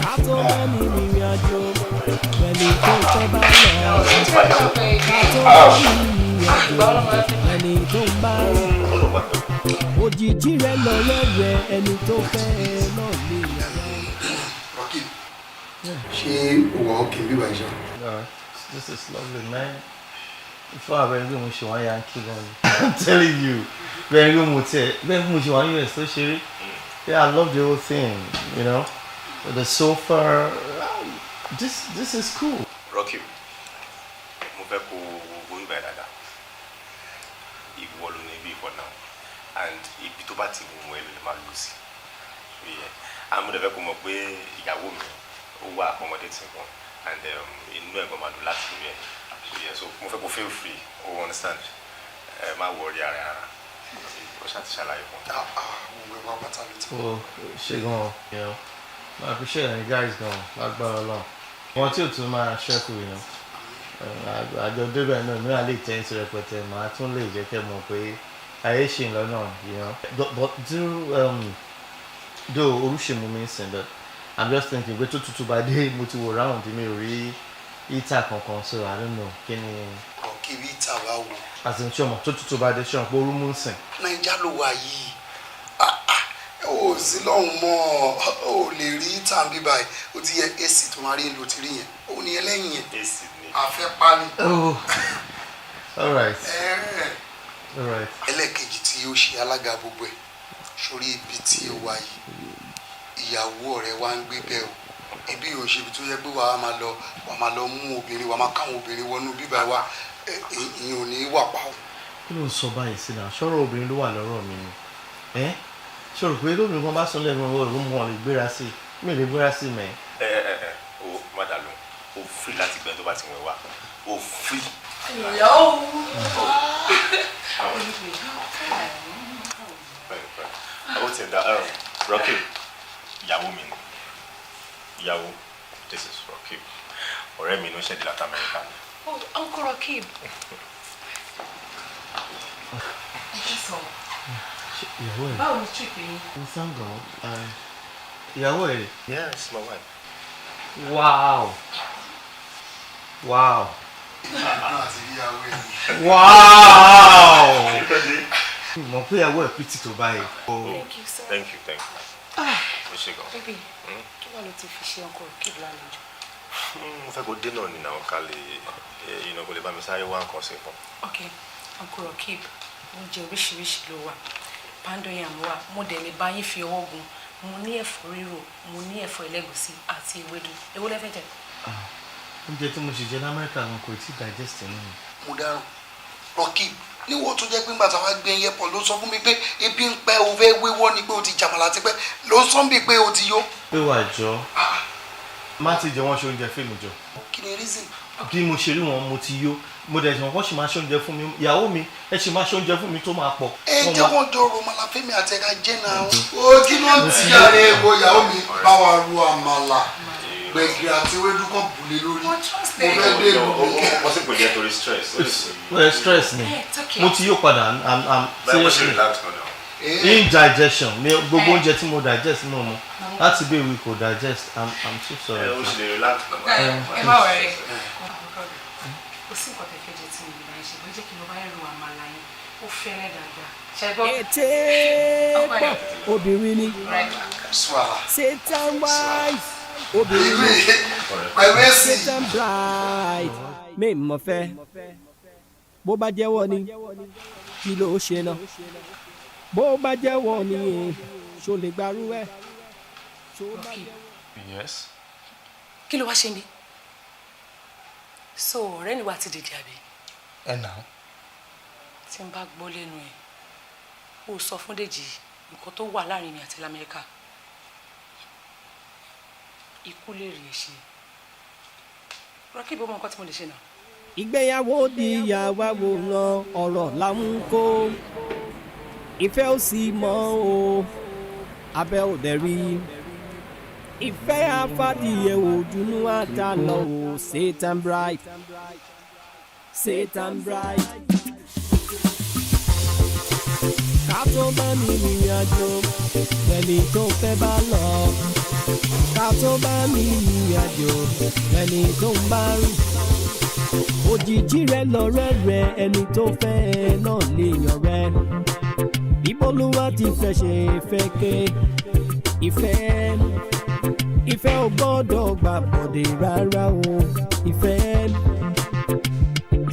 Ká tó bá ní ìrìn àjò pẹ̀lú tó tọ́ bá lọ. Ká tó bá ní ìrìn àjò ẹni tó ń bá rìn. Òjijì rẹ̀ lọ́rẹ́ rẹ̀, ẹni tó fẹ́ náà ní ìyàwó. Rocky, ṣé o wà okay bíbá ìṣá? No, this is lovely, man. Before I bẹ̀rẹ̀ pé mo ṣe wọ́n Yankee gan ni. I'm telling you, bẹ̀rẹ̀ pé mo tiẹ̀, bẹ̀rẹ̀ pé mo ṣe wọ́n US tó ṣeré. Yeah, I love the whole thing. The sofa, this is cool. Rocky, mo fẹ́ kó wo ibà dáadáa. Ìwọ ló ní ibi for now. And ibi tó bá ti wù ẹ́ ló lè máa lò sí. Yeah. And mo dẹ̀ fẹ́ kó mọ̀ pé ìyàwó mi ó wà accommodating gan. And inú ẹ̀ gan máa dùn láti rí ẹ. So yeah, so mo fẹ́ kó feel free, o understand? Ẹ má worry ara ẹ rárá. Ó ṣáà ti ṣàlàyé fún mi. Gbogbo ẹ̀wà pátá ló ti. Oh, ṣe gan. I appreciate the guys gan, lágbára Ọlọ́run. Wọn tí ò tún máa ṣẹ́kù. Àjọ débẹ̀ náà, mi à lè tẹ́ sí rẹpẹtẹ, màá tún lè jẹ́ kẹ́ mọ̀ pé ayé ṣì ń lọ náà. But though orúṣe mú mi ń sìn, but I'm just thinking pé tó tutù bá dé, mo ti wò round, mi ò rí heater kankan, so I don't know kí ni. Kí heater wá wò. As in, ṣé o mọ̀ tó tutù bá dé, ṣé o mọ̀ pé orú mú ń sìn. Naija ló wà yìí, ó sí lọ́hùn mọ́, ó lè rí heater bí báyìí. Ó ti yẹ AC tó máa rí lò ti rí yẹn, ó ní ẹlẹ́yìn yẹn. AC ni. Àfẹ́ pani. Oh, all right. All right. Ẹlẹ́ẹ̀kejì tí ó ṣe alága gbogbo ẹ̀ sórí ibi tí ó wà yìí, ìyàwó ọ̀rẹ́ wa ń gbé bẹ́ẹ̀ o. Ibi yóò ṣe ibi tó yẹ pé wàá máa lọ mú obìnrin, wàá máa káwọn obìnrin wọnú bíbá wa, ìyẹn ò ní í wà pa o. Kí ló ń sọ báyìí sí náà? Ṣọ́rọ̀ obìnrin ló wà lọ́rọ̀ mi ni ẹ́ ṣòro pé lóbìnrin kan bá sùn lẹ́nu ọ̀rọ̀ mú wọn lè gbéra sí i, mi ò lè gbéra sí i mẹ́. Ẹ ẹ ẹ, o má dà lóhùn. O free láti gbẹ tó bá ti wẹ̀ wá, o free. Ìyàwó. Ó ti da. Rocky, ìyàwó mi ni. Ìyàwó, this is Rocky, ọ̀rẹ́ mi ló ṣẹ̀dí láti Amẹ́ríkà ni. Oh, Uncle Rocky. Ẹ kí sọ. Ìyàwó ẹ̀. Báwo ni trip yín? Thank God. Ìyàwó ẹ̀. Yes, my wife. Wow. Àti ìyàwó ẹ̀. Wow. Mọ̀ pé ìyàwó ẹ̀ pretty tó báyìí. Thank you, sir. Thank you, thank you. Ah, O ṣe gan. baby, kí wàá ló ti fi ṣe Uncle Rocky lálejò? Mo fẹ́ kó dé náà ní náà ká lè kó lè bá mi sáré wá nǹkan sí fún. Ok, Uncle Rocky, oúnjẹ oríṣiríṣi ló wà. Poundo yam wà, mo dẹ̀ lè bá yín fi ọwọ́ gun. Mo ní ẹ̀fọ́ rírò, mo ní ẹ̀fọ́ ẹlẹ́gùsí àti ewédú. Èwo lẹ fẹ́ jẹ? Oúnjẹ tí mo ṣe jẹ lamẹ́ríkà gan kò tí ì digest nínú mi. Mo dáràn, Rocky. Níwọ̀n tó jẹ́ pé ńgbà táwa gbé airport ló sọ fún mi pé ebi ń pẹ́, o fẹ́ wéwọ́ ni, pé o ti jàmàlà tipẹ́, ló sọ bí pé o ti yó. Pé wà jọ má ti jẹ wọ́n ṣe oúnjẹ fíìmù jọ. Kí ni reason? Bí mo ṣe rí wọn, mo ti yó. Mo dẹ̀ ṣe wọ́n sì máa ṣe oúnjẹ fún mi. Ìyàwó mi, ẹ sì máa ṣe oúnjẹ fún mi tó máa pọ̀. Ẹ Wọ́n jẹ́ máa- wọ́n jọ romala fẹ́mi àti ẹ̀ka jẹ́ náà. Ó kí ló ń ti yàrá èwo? Ìyàwó mi, bá wa ru àmàlà, gbẹ̀gìrì àti ewédú kan bùlé lórí. Mo fẹ́ dé ìlú mi. Wọ́n sì kò jẹ́ torí stress. Well, stress ni. Yeah, it's okay. Mo ti yó padà. I'm Báyọ̀, bó ṣe seriously. relax náà. Indigestion mi, gbogbo oúnjẹ tí mo digest náà mo láti bí ìwé kò digest. I'm so sorry. Ẹ ó ṣe lè relax náà. Ẹ má worry. Kò sí nǹkan tẹ́ fẹ́ jẹ tí mi lè bá yín ṣe, bó jẹ́ kí n lọ bá yẹn ro àmàlà yín, ó fẹ́rẹ́ dáadáa. Ṣé gbọ́? Ètè pọ̀, obìnrin ni. Swala. Satan wife, obìnrin ni. Pẹ̀lú èsì. Satan bride mi mọ̀ fẹ́. Bó bá jẹ́wọ́ ni, kí ló ṣe náà? Bó bá jẹ́wọ́ ni, ṣó lè gbarú ẹ̀? Ṣó bá jẹ́wọ́. Yes. Kí ló wá ṣe mí? So ọ̀rẹ́ ni wàá ti dìde àbí? Ẹ nà. Tí n bá gbọ́ lẹ́nu ẹ̀, ó sọ fún Dèjì nǹkan tó wà láàrin mi àti lamẹ́ríkà. Ikú lè rí ẹ ṣe. Rọ́kìbù, ó mọ nǹkan tí mo lè ṣe náà. Ìgbéyàwó di ìyàwó àwòrán, ọ̀rọ̀ là ń kó. Ìfẹ́ ò sì mọ́ o, abẹ́ ò dẹ̀ rí. Ìfẹ́ afádìyẹ òdùnnú àtàlọ́ o. Satan bride, Satan bride. Ká tó bá ní ìrìn àjò ẹni tó fẹ́ bá lọ, ká tó bá ní ìrìn àjò ẹni tó ń bá rìn, òjijì rẹ lọ̀rẹ́ rẹ, ẹni tó fẹ́ náà lè yàn rẹ. Ìbólúwa ti fẹ́ ṣe fẹ́ ké ìfẹ́, ìfẹ́ ò gbọ́dọ̀ gbà bọ̀dé rárá o. Ìfẹ́,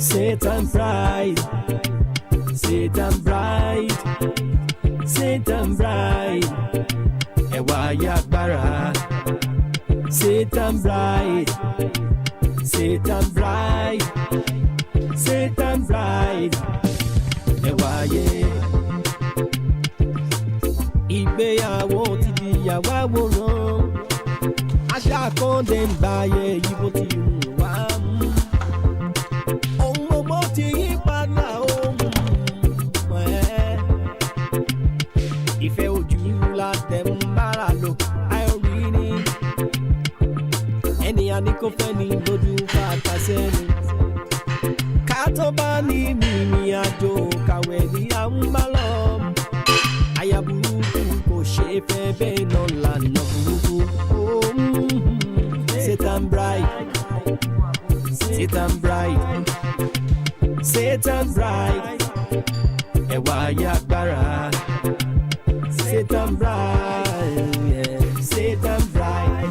Satan bride, Satan bride, Satan bride, ẹ̀wà ayé agbára. Satan bride, Satan bride, Satan bride, ẹ̀wà ayé. Ìgbéyàwó ti di ìyàwó àwòrán, àṣà kan dé ń báyé yìí bó ti wù wá mú. Ohun gbogbo ti yí padà, ohun ẹ̀. Ìfẹ́ ojú la tẹ̀ ń bára lò, àìrí ni. Ẹni àní kò fẹ́ ni lójú bàtà sẹ́nu. Ká tó bá ní mímí àjò kàwé ní à ń bá lọ. Aya burúkú kò ṣe é fẹ́, bẹ́ẹ̀ náà lànà burúkú. Oh, Satan bride, Satan bride, Satan bride, ẹ̀wà ayé agbára. Satan bride, yeah. Satan bride,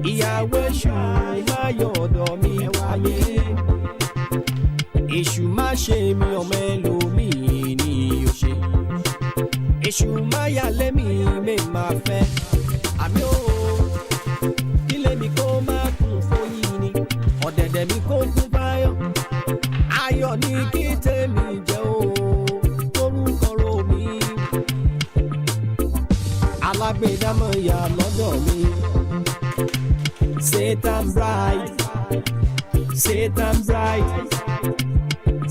ìyàwó èṣù má yọ ọ̀dọ̀ mi wáyé. Èṣù má ṣe mi, ọmọ ẹlòmíì ni ò ṣe. Èṣù má yà lẹ́mí mi máa fẹ́. Àmì ó kílé mi kó má kún fóyín ni, ọ̀dẹ̀dẹ̀ mi kó kún fáyọ̀. Ayọ̀ ní kí tèmi jẹ́ o, torúkọ ro mi. Alágbèdámọ̀ yà lọ́dọ̀ mi. Satan bride, Satan bride,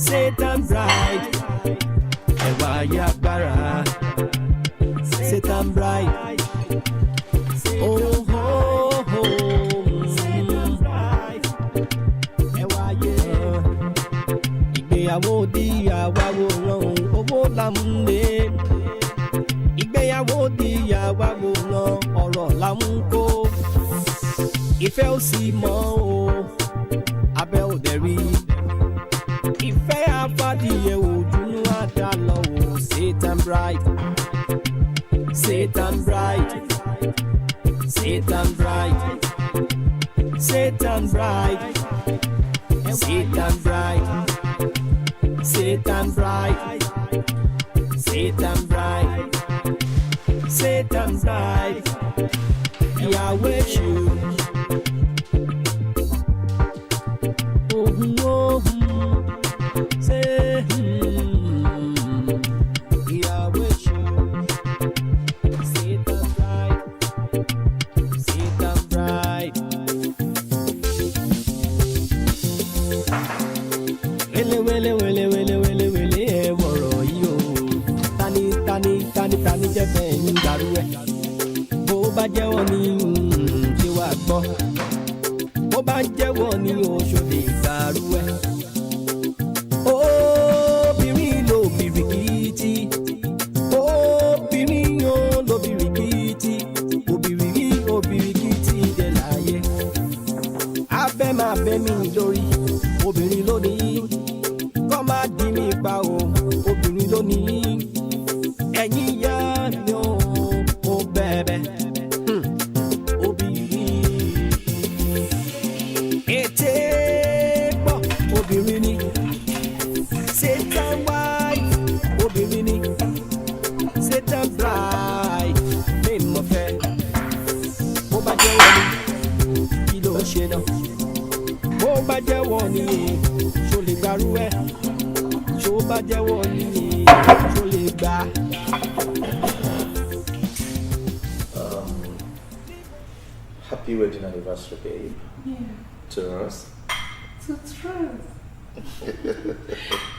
Satan bride, ẹ̀wà ayé agbára. Satan bride. Oh, oh, oh. Satan bride. Ẹ̀wà ayé. Ìgbéyàwó di àwòrán, owó là ń lé. Ìgbéyàwó di àwòrán, ọ̀rọ̀ là ń kó. Ìfẹ́ ò sì mọ́ o, abẹ́ ò dẹ̀ rí. Ìfẹ́ afádìyẹ òdùnnú àdàlọ́ o. Satan bride, Satan bride, Satan bride, Satan bride, Satan bride, Satan bride, Satan bride, Satan bride, ìyàwó èṣù. Ohun ohun ṣe ìyàwó èṣù. Satan bride, Satan bride. Wele wele wele wele wele wele, ẹ wọ̀rọ̀ yìí o. Tani tani tani tani jẹ́ fẹ́ ń darú ẹ̀? Bó bá jẹ́wọ́ ni, ṣé wàá gbọ́? Bó bá jẹ́wọ́ ni oṣù lè gbàrú ẹ̀. Obìnrin ló bìrìkìtì, obìnrin yóò ló bìrìkìtì, obìnrin obìrìkìtì dẹ̀ láyé. Abẹ́ máa bẹ́ mi lórí, obìnrin lónìí. Kọ́ máa dì mí pa o, obìnrin lónìí. Ẹ̀yin yá ni ó bẹ̀bẹ̀. Obìnrin ètè pọ̀, obìnrin ni. Satan wife, obìnrin ni. Satan bride, mi mọ̀ fẹ́. Bó bá jẹ́wọ́ ni, kí ló ń ṣe náà? Bó bá jẹ́wọ́ ni, ṣó lè gbarú ẹ̀? Ṣó bá jẹ́wọ́ ni, ṣó lè gbà? Happy Happy wedding anniversary, babe. Yeah. To us. To truth.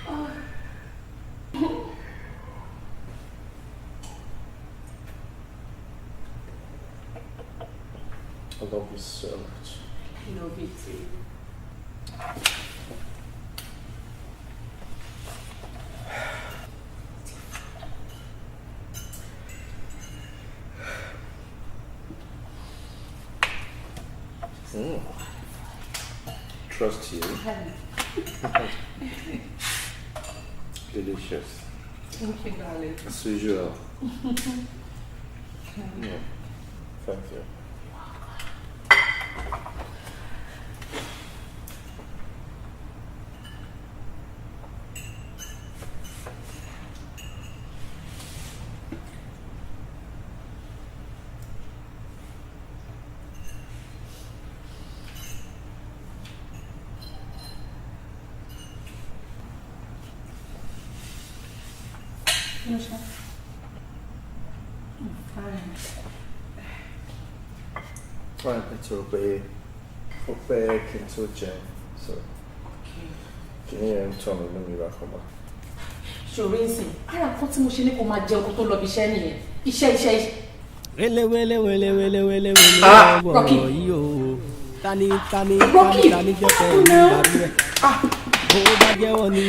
Oh. I love you so much. I love you too. Trust you. Delicious. Thank you, darling. As usual. Yeah. Thank you. I'm fine. Right, nítorí pé ó pẹ́ kí n tó jẹun, so kí ni ẹ̀ ń tọ́ mi lómi bákan bá. Ṣòro ń sìn, ara nǹkan tí mo ṣe ní kó máa jẹun kó tó lọ bí iṣẹ́ nìyẹn. Iṣẹ́, iṣẹ́, iṣẹ́. Wele wele wele wele wele wele Ah! ọ̀rọ̀ Rocky. yìí o. Tani tani Rocky! tani tani jẹ́ pẹ̀lú Now. ìgbàlú rẹ̀. Bó bá jẹ́wọ́ ni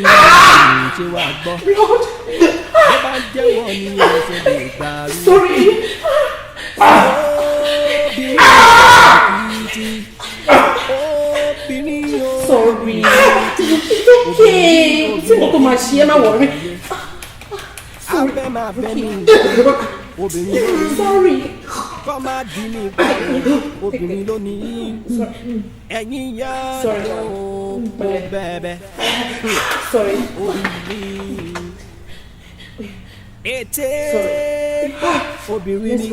ṣé wàá gbọ́. Bó bá jẹ́wọ́ ni ṣe lè gbàrú. Sorry. Obìnrin o. Sorry. It's okay. Tí mo tó máa ṣe é, má worry. Abẹ́ máa bẹ́ mi. Obìnrin ló ní. Sorry. Kọ́ máa di ní obìnrin ló ní. Ẹ̀yin yá Sorry. o mo bẹ̀bẹ̀. Sorry. Obìnrin. Ètè obìnrin ni.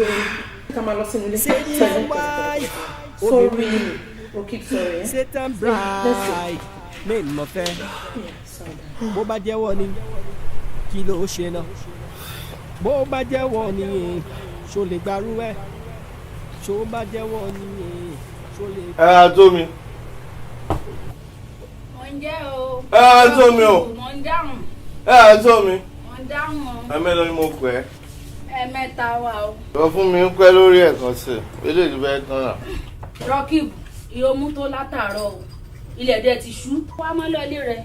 Ká máa lọ sínú ilé. Satan wife. Sorry. Obìnrin. Rocky, sorry. Eh? Satan Let's go. bride. Mi mọ̀ fẹ́. Yeah, sorry. Bó bá jẹ́wọ́ ni kí ló ṣe náà? Bó bá jẹ́wọ́ ni ṣó lè gbarú ẹ̀? Ṣó bá jẹ́wọ́ ni ṣó lè. Ẹ á tó mi. Mo ń jẹ́ o. Ẹ á tó mi o. Mo ń dáhùn. Ẹ á tó mi. Mo ń dáhùn o. Ẹ mélòó ni mo pè é? Ẹ̀ẹ̀mẹ́ta wà o. Sọ fún mi ń pẹ́ lórí ẹ̀kan sí i. Eléyìí bẹ́ẹ̀ tán náà. Rọ́kìbù, ìyómú tó látàárọ̀ o. Ilẹ̀ dẹ̀ ti ṣú. Wá mọ́ lọ́lé rẹ̀.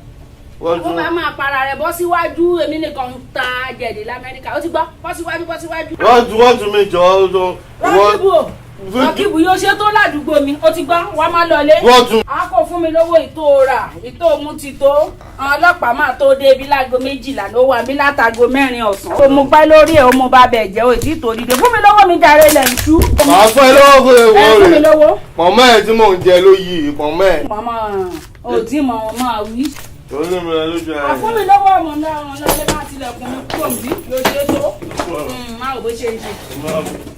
Wọ́n Ó tún bá máa para rẹ̀ bọ́ síwájú, èmi nìkan ń ta jẹ̀dí l'Amẹ́ríkà. Ó ti gbọ́, bọ́ síwájú, bọ́ síwájú. wọ́n tún mi jọ ọ́ tó. Rọ́kìbù o. Rọ́kìbù yóò ṣe tó ládùúgbò mi. Ó ti gbọ́, wá má lọlé. Wọ́n tún. A kò fún mi lówó ìtò rà, ìtò mú ti tó. Àwọn ọlọ́pàá máa tó dé ibi láago 12 ló wà mí látago 4 ọ̀sán. Ó mú pẹ́ lórí ẹ̀, ó mú bá bẹ̀ jẹ́, ó ti tó dìde. Fún mi lówó mi jàre ilẹ̀ ń ṣú. Màá fún ẹ lọ́wọ́ fún Ẹ ìwọ fún mi rẹ̀. lówó. Pọ̀nmọ́ ẹ̀ tí mò ń jẹ ló yí pọ̀nmọ́ ẹ̀. Màmá ò tí mọ̀ wọn máa wí. Tó ní mi lọ lójú ara A fún mi lówó ọmọ náà, ọmọ náà lè má tilẹ̀kùn mi kúrò níbí. Yóò ṣe tó. Má ò bó ṣe ń ṣe.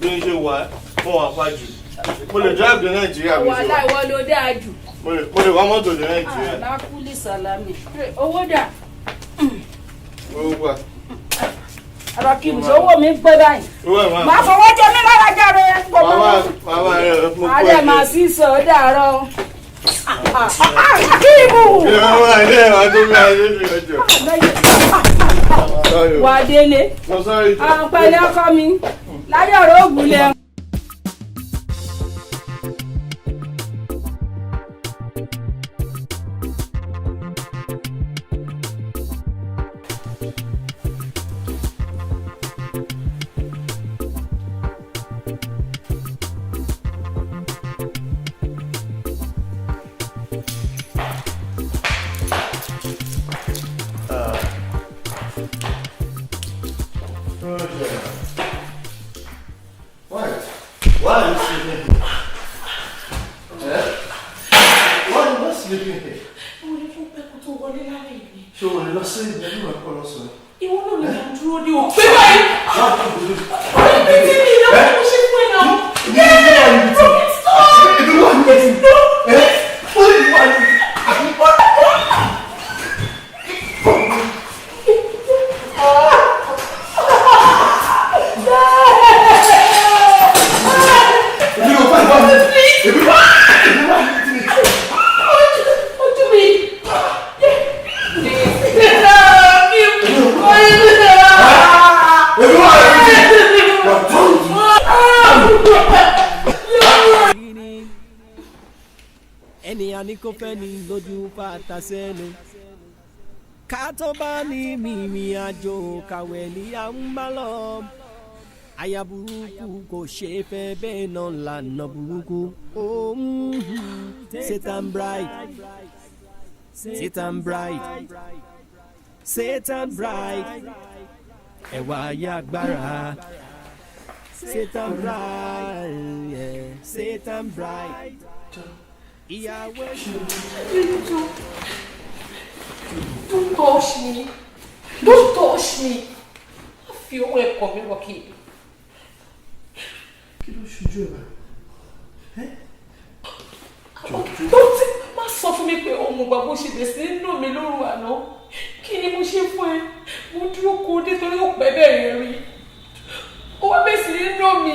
Bí n ṣe wà fún wa fájù. Mo lè drive dé Nàìjíríà bí Wà ṣe wà. láìwọ́ ló dáa jù. Mo lè wá mọ́tò dé Nàìjíríà. Alákùlì sàlámì. Owó dà. Owó wà. Rọ́kìbù sówó mi ń pé báyìí. Owó ẹ̀ máa. Má fọwọ́ jẹ mí lára járe. Màmá màmá rẹ̀ mo kó Adé ẹ̀ máa sí sọ ó dàárọ̀ o. Akíìmù! Ìyá wa ilé ìwà tó mi àyè mi ọjọ́. Wà á délé. Mo sáré jọ. Àwọn pẹ̀lẹ́ ọkọ mi. Láyé ọ̀rọ̀ ògùn lẹ̀. Why? Why are you sleeping here? Eh? Why are you not sleeping here? Mo ní fún pẹ́ kó tó wọlé lálẹ́ yìí. Ṣé o lè lọ sí ìgbẹ́lú ẹ̀kọ́ lọ́sàn-án? Ìwọ náà ni mo dúró dé o. Pé báyìí. Ọ̀rẹ́ mi ti mi ìyá mi ṣe fún ẹ náà. Yeah! Rocky, stop! No! Ènìyàn ní kò fẹ́ ní lójú fàtà sẹ́nu. Ká tó bá ní mímí àjò kàwé ní à ń bá lọ. Aya burúkú kò ṣe é fẹ́, bẹ́ẹ̀ náà lànà burúkú. Oh, Satan bride, Satan bride, Satan bride, ẹ̀wà ayé agbára. Satan bride, yeah. Satan bride, ìyàwó èṣù. Don't touch me. Don't touch me. Má fi owó ẹ̀kọ́ mi, Rocky. Kí ló ṣojú ẹ̀ báyìí? Don't, má sọ fún mi pé òun gbà bó ṣe bẹ̀ sí nínú mi lóru àná. Kí ni mo ṣe fún ẹ? Mo dúró kó dé torí ó pẹ́ bẹ̀rẹ̀ rí. Ó wá bẹ̀ sí nínú mi.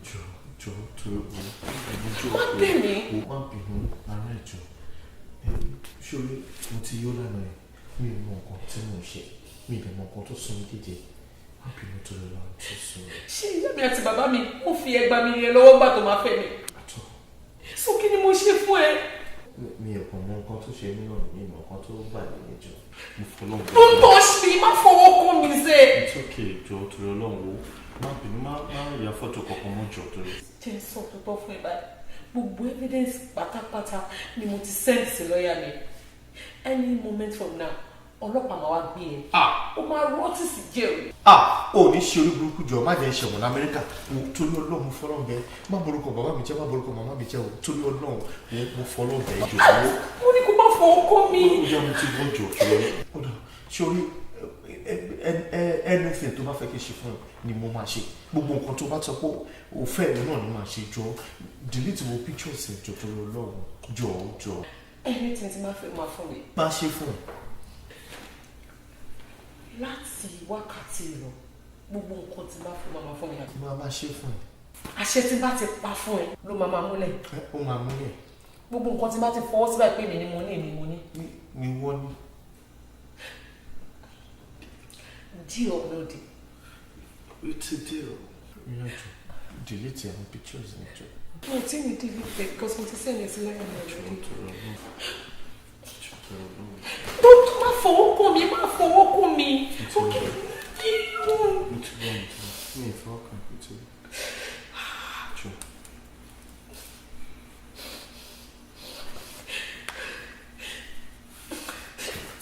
Jọ, jọ, tó o Má bẹ̀ mí. Má bínú ara ẹ̀, jọ. Ṣórí mo ti yó lánàá ẹ̀, mi ò mọ nǹkan tí mò ń ṣe, mi ì dẹ̀ mọ nǹkan tó sún mi díje. Má bínú tó lọ lọ́rùn tó sọ. Ṣé ìyá mi àti bàbá mi ó fi ẹgba mi yẹn lọ́wọ́ gbà tó máa fẹ́ mi? So kí ni mo ṣe fún ẹ? Mi ò kàn mọ nǹkan tó ṣe mí náà, mi ò mọ nǹkan tó bà mí ní, jọ. Mo fọlọ́run. Don't touch me, má fọwọ́ kàn mí sẹ́. It's okay, jọ, torí Ọlọ́run wo. Má bínú, má ya fọ́tò kankan mọ́, jọ, torí. Jẹ́ sọ tó tọ́ fún ẹ báyìí. Gbogbo evidence pátápátá ni mo ti send sí lọ́ọ̀yà mi. Any moment from now, ọlọ́pàá máa wá gbé ẹ. Ó máa rọ́ọ̀tì sí jail. Ah, ò ní ṣe orí burúkú, jọ, má jẹ́ ṣẹ̀wọ̀n lamẹ́ríkà wo. Torí Ọlọ́run, mo fọlọ́run bẹ́ẹ̀, má borúkọ bàbá mi jẹ́, má borúkọ màmá mi jẹ́ o. Torí Ọlọ́run wo, mo fọlọ́run bẹ́ẹ̀, jọ wo. Mo ní kó má fọwọ́ kàn mí. Ó yá, mo ti bọ́, jọ, jọ. Ó dà, ṣé orí anything tó bá fẹ́ kí n ṣe fún ẹ ni mo máa ṣe. Gbogbo nǹkan tó bá sọ pé o fẹ́ mi náà ni máa ṣe. Jọ, delete wo pictures ẹ, jọ, torí Ọlọ́run, jọ, jọ. Anything tí máa fẹ́ máa fún mi. Máa ṣe fún ẹ. Láti wákàtí lọ, gbogbo nǹkan tí máa fún máa fún mi. Máa ṣe fún ẹ. Àṣẹ tí bá ti pa fún ẹ ló máa múlẹ̀. Ó máa múlẹ̀. Gbogbo nǹkan tí bá ti fọwọ́ síbẹ̀ pé èmi ni mo ní, èmi mo ní. Ni wọ́n ní. Deal or no deal? It's a deal. Jọ, delete àwọn pictures ẹ, jọ. Mo ti ní delete it because mo ti send ẹ sí lọ́yà mi already. Torí Ọlọ́run, jọ, torí Ọlọ́run. Don't, má fọwọ́ kàn mí, má fọwọ́ kàn mí. Okay. Mo ti gbọ́, mo ti gbọ́, mi ì fọwọ́ kàn, mo ti gbọ́. Jọ.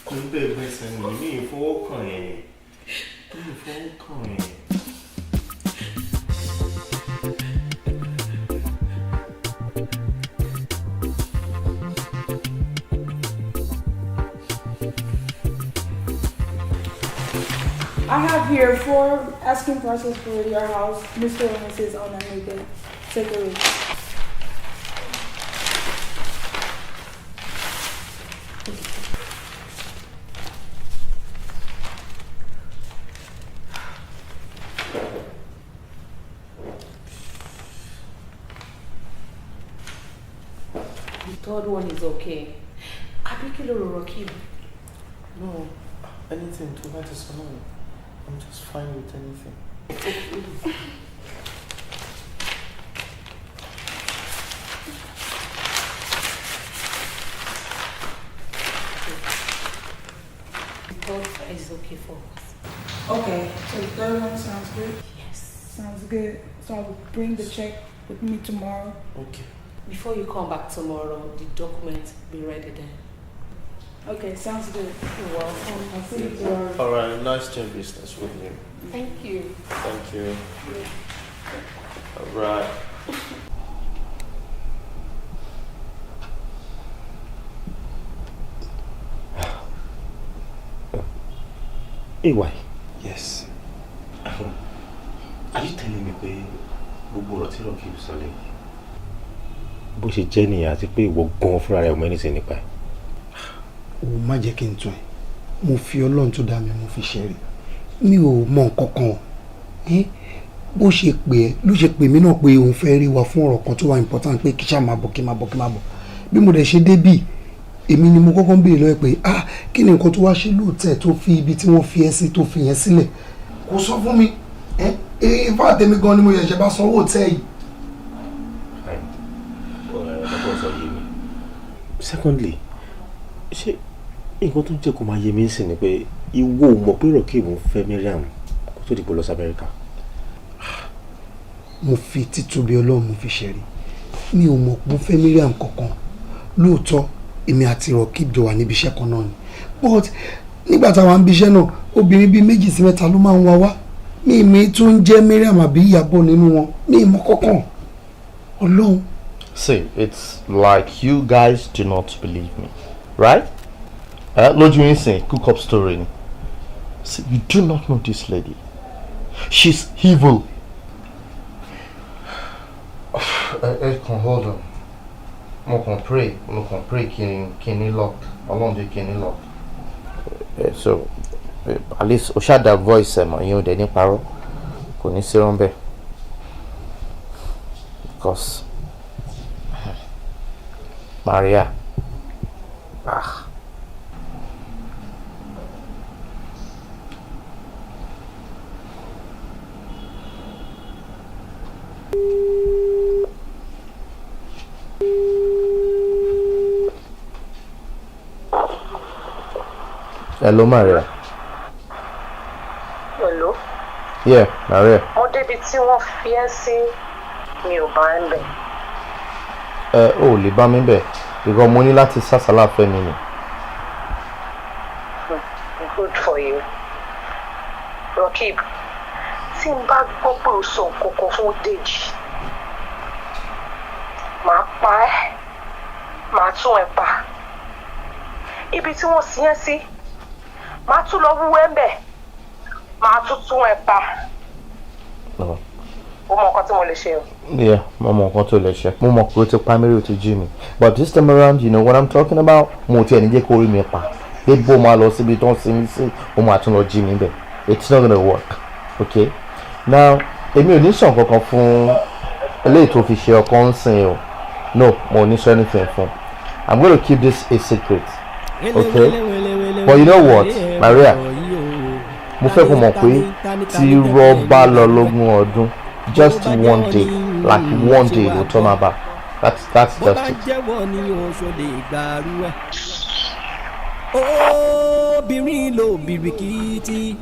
Mo ń bẹ̀rẹ̀ bẹ́ẹ̀ sẹ́nu ni, mi ì fọwọ́ kàn ẹ̀, mi ì fọwọ́ kàn ẹ̀. I have here four asking prices for your house, Mr. and Mrs. Onamide. Take a look. The third one is okay. Àbí kí ló rò, Rocky? No, anything tó bá ti sọ náà, I'm just fine with anything. The third price is okay for us. Okay, so the third one sounds good? Yes. Sounds good. So I will bring the check with me tomorrow. Okay. Before you come back tomorrow, the document be ready then. Okay, sounds good. You're welcome. I'll see you tomorrow. All right, nice doing business with you. Thank you. Thank you. All right. AY. Yes. Are you telling me pé gbogbo ọ̀rọ̀ tí Rocky sọ lẹ́yìn bó ṣe jẹ́ nìyẹn, àti pé ìwọ gan fúnra rẹ̀ mọ anything nípa ẹ̀? O má jẹ́ kí n tún ẹ̀. Mo fi Ọlọ́run tó dá mi, mo fi ṣe rí, mi ò mọ nǹkan kan. Bó ṣe pè ẹ́ ló ṣe pè mí náà pé òun fẹ́ rí wa fún ọ̀rọ̀ kan tó wà important, pé kí ṣáà máa bọ̀, kí máa bọ̀, kí máa bọ̀. Bí mo dẹ̀ ṣe débì, èmi ni mo kọ́kọ́ ń béèrè lọ́wọ́ ẹ pé, ah, kí ni nǹkan tó wá ṣe lóòótẹ́ tó fi ibi tí wọ́n fi ẹ́ sí, tó fi yẹn sílẹ̀? Kò sọ fún mi. Ẹ ẹ, ifá tèmi gan ni mo ṣẹ̀ṣẹ̀ bá sanwó tẹ́ yìí. Ọ̀pọ̀ tó ń sọ yé mi. Secondly, ṣé nǹkan tó ń jẹ́ kó máa yé mi ń sìn ni pé ìwọ ò mọ̀ pé Rokeem ń fẹ́ Mariam kó tó dìbò lọ sí Amẹ́ríkà? Mo fi títóbi Ọlọ́run, mo fi ṣẹ̀rí, mi ò mọ̀ pé ó fẹ́ Mariam kankan. Lóòótọ́, èmi àti Rokeem jọ wà níbi iṣẹ́ kan náà ni, but nígbà táwa ń bí iṣẹ́ náà, obìnrin bíi méjì sí mẹ́ta ló máa ń wá wá. Mi tún jẹ́ Mariam àbí Ìyàbọ̀ nínú wọn, mi mọ̀ kankan, Ọlọ́run. See, it's like you guys do not believe me, right? Lójú yín sìn, cook up story ni. See, you do not know this lady. She's evil. Ẹ kàn hold on. Mo kàn pray kí n ní luck. Ọlọ́run jẹ́ kí n ní luck. So, at least o ṣáà dá voice ẹ̀ mọ̀, ìyẹn ò dẹ̀ ní parọ́. Kò ní sí rọ́ńbẹ́. Because Maria. Ah. Hello, Maria. Hello. Yeah, Maria. Mo débi tí wọ́n fi ẹ́ sí, mi ò bá ń bẹ̀. Ẹ ò lè bá mi bẹ̀ because mo ní láti sásàlà fẹ́ mi ni. Good for you. Rokeem, tí n bá gbọ́ pé o sọ nǹkan kan fún Dèjì, màá pa ẹ́, màá tún ẹ pa. Ibi tí wọ́n sin ẹ́ sí, màá tún lọ wúwẹ́ ń bẹ̀, màá tún tún ẹ pa. No. O mọ nǹkan tí mo lè ṣe o. Yeah, mo mọ nǹkan tó lè ṣe. Mo mọ̀ pé o ti pa mí rí, o ti jí mi. But this time around, you know what I'm talking about? Mo tiẹ̀ ní jẹ́ kó rí mi pa. Débò máa lọ síbi tó ń sinmi sí, o máa tún lọ jí mi bẹ̀. It's not gonna work. Okay? Now, èmi ò ní sọ nǹkan kan fún eléyìí tó fi ṣe ọkọ ń sìn o. No, mo ò ní sọ anything fún. I'm gonna keep this a secret. Okay? But you know what, Maria? Mo fẹ́ kó mọ̀ pé tí irọ́ bá lọ lógún ọdún, just one day, like one day ló tọ́ máa bá. That's Bó just bá it. jẹ́wọ́ ni oṣù lè gbàrú ẹ̀. Obìnrin ló bìrìkìtì,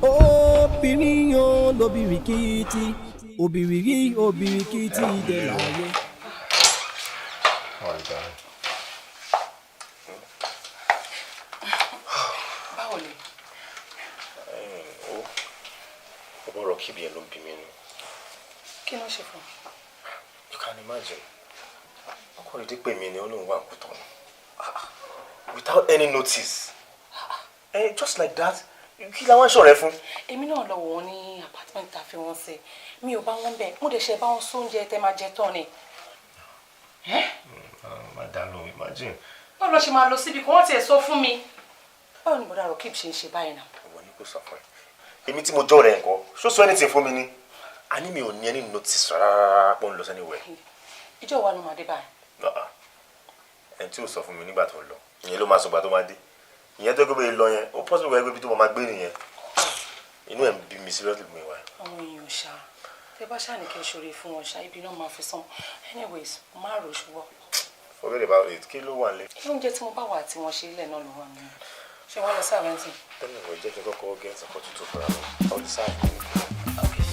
obìnrin yóò ló bìrìkìtì, obìrìrí obìrìkìtì dé láyé. How are you, darling? Báwo ni? Ó ọ̀bọ̀ Rokeem yẹn ló ń bí mi nù. Kí ló ṣe fún? You can imagine. Ọkọ rẹ̀ dé pè mí ni, ó lóun wà ń kú tán. Without any notice. Just like that. Kí la wá ń ṣọ̀rẹ́ fún? Èmi náà lọ wò wọ́n ní apartment tá a fi wọ́n sí. Mi ò bá wọn bẹ̀. Mo dẹ̀ ṣe bá wọn sóúnjẹ tẹ́ máa jẹ tán ni. Má dá lóhùn, imagine. Báwo lọ ṣe máa lọ síbi kan, wọ́n tiẹ̀ sọ fún mi. Báwo ni bọ̀dá Rokeem ṣe ń ṣe báyìí náà? Ìwọ ni kò sọ fún ẹ. Èmi tí mo jọ́ rẹ̀ nǹkan, ṣó sọ anything fún mi ni? A ní mi ò ní any notice rárá pé ó ń lọ anywhere. Ìjọ wa ló máa dé báyìí? Ẹni tí ò sọ fún mi nígbà tó ń lọ, ìyẹn ló máa sọ ìgbà tó máa dé. Ìyẹn tó gbé lọ yẹn, ó possible wẹ́ pé ibi tó máa gbé nìyẹn. Inú ẹ̀ ń bí mi seriously mi wá. Àwọn èèyàn ṣá, tẹ bá ṣáà ní kí n ṣòro fún wọn ṣá, ibi náà máa fi san. Anyways, má rò ṣùgbọ́n. Forget about it. Kí ló wà nílé? Ilé oúnjẹ tí mo bá wà tí wọ́n ṣe ilẹ̀ náà ló wà nínú. Ṣé wọ́n lọ sí àwẹ́ntì? Tẹ́lẹ̀ wọ̀, jẹ́ kí n kọ́kọ́ get nǹkan tútù fúnra mi. I will decide.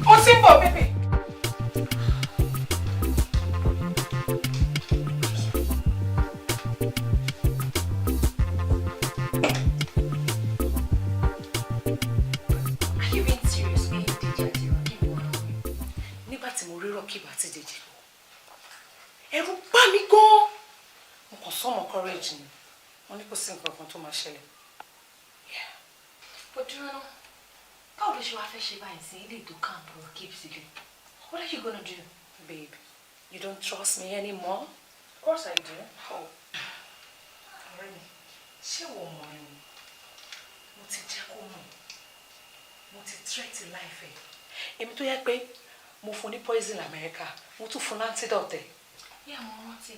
Mo ti ń bọ̀, baby. Are you being serious pé Dèjì àti Rokeem wà lóyún? Nígbà tí mo rí Rokeem àti Dèjì lọ, ẹ̀rù bà mí gan-an. Mo kàn summon courage ni. Wọ́n ní kò sí nǹkan kan tó máa ṣẹlẹ̀. But dúró ná, báwo ló ṣe wá fẹ́ ṣe báyìí sí ilé tó camp Rokeem sílẹ̀? What are you gonna do? Babe, you don't trust me anymore? Of course I do. Oh. Ọ̀rẹ́ mi, ṣé ìwọ mọ̀ ni? Mo ti jẹ́ kó mọ̀. Mo ti threat life ẹ̀. Èmi tó yẹ pé mo fún ní poison America, mo tún fún ní antidote ẹ̀. Yeah, mo rántí.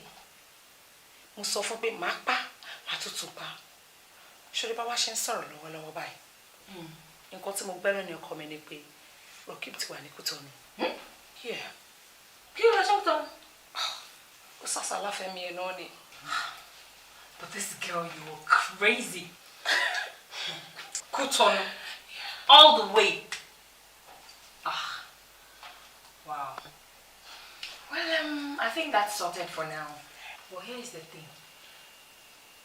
Mo sọ fún pé màá pa, Màá tún tún pa. Ṣé bá wá ṣe ń sọ̀rọ̀ lọ́wọ́lọ́wọ́ báyìí? Nǹkan tí mo gbẹ́ lẹ́nu ọkọ mi ni pé Rockip ti wà ní Kútọ́nù. Yeah. Kí ló ṣe ń tán? Ó sàṣàlá fẹ́mi ẹ̀ náà ni. But this girl, you are crazy. Kútọ́nù. All the way. Ah. Wow. Well, I think that's sorted for now. But here is the thing.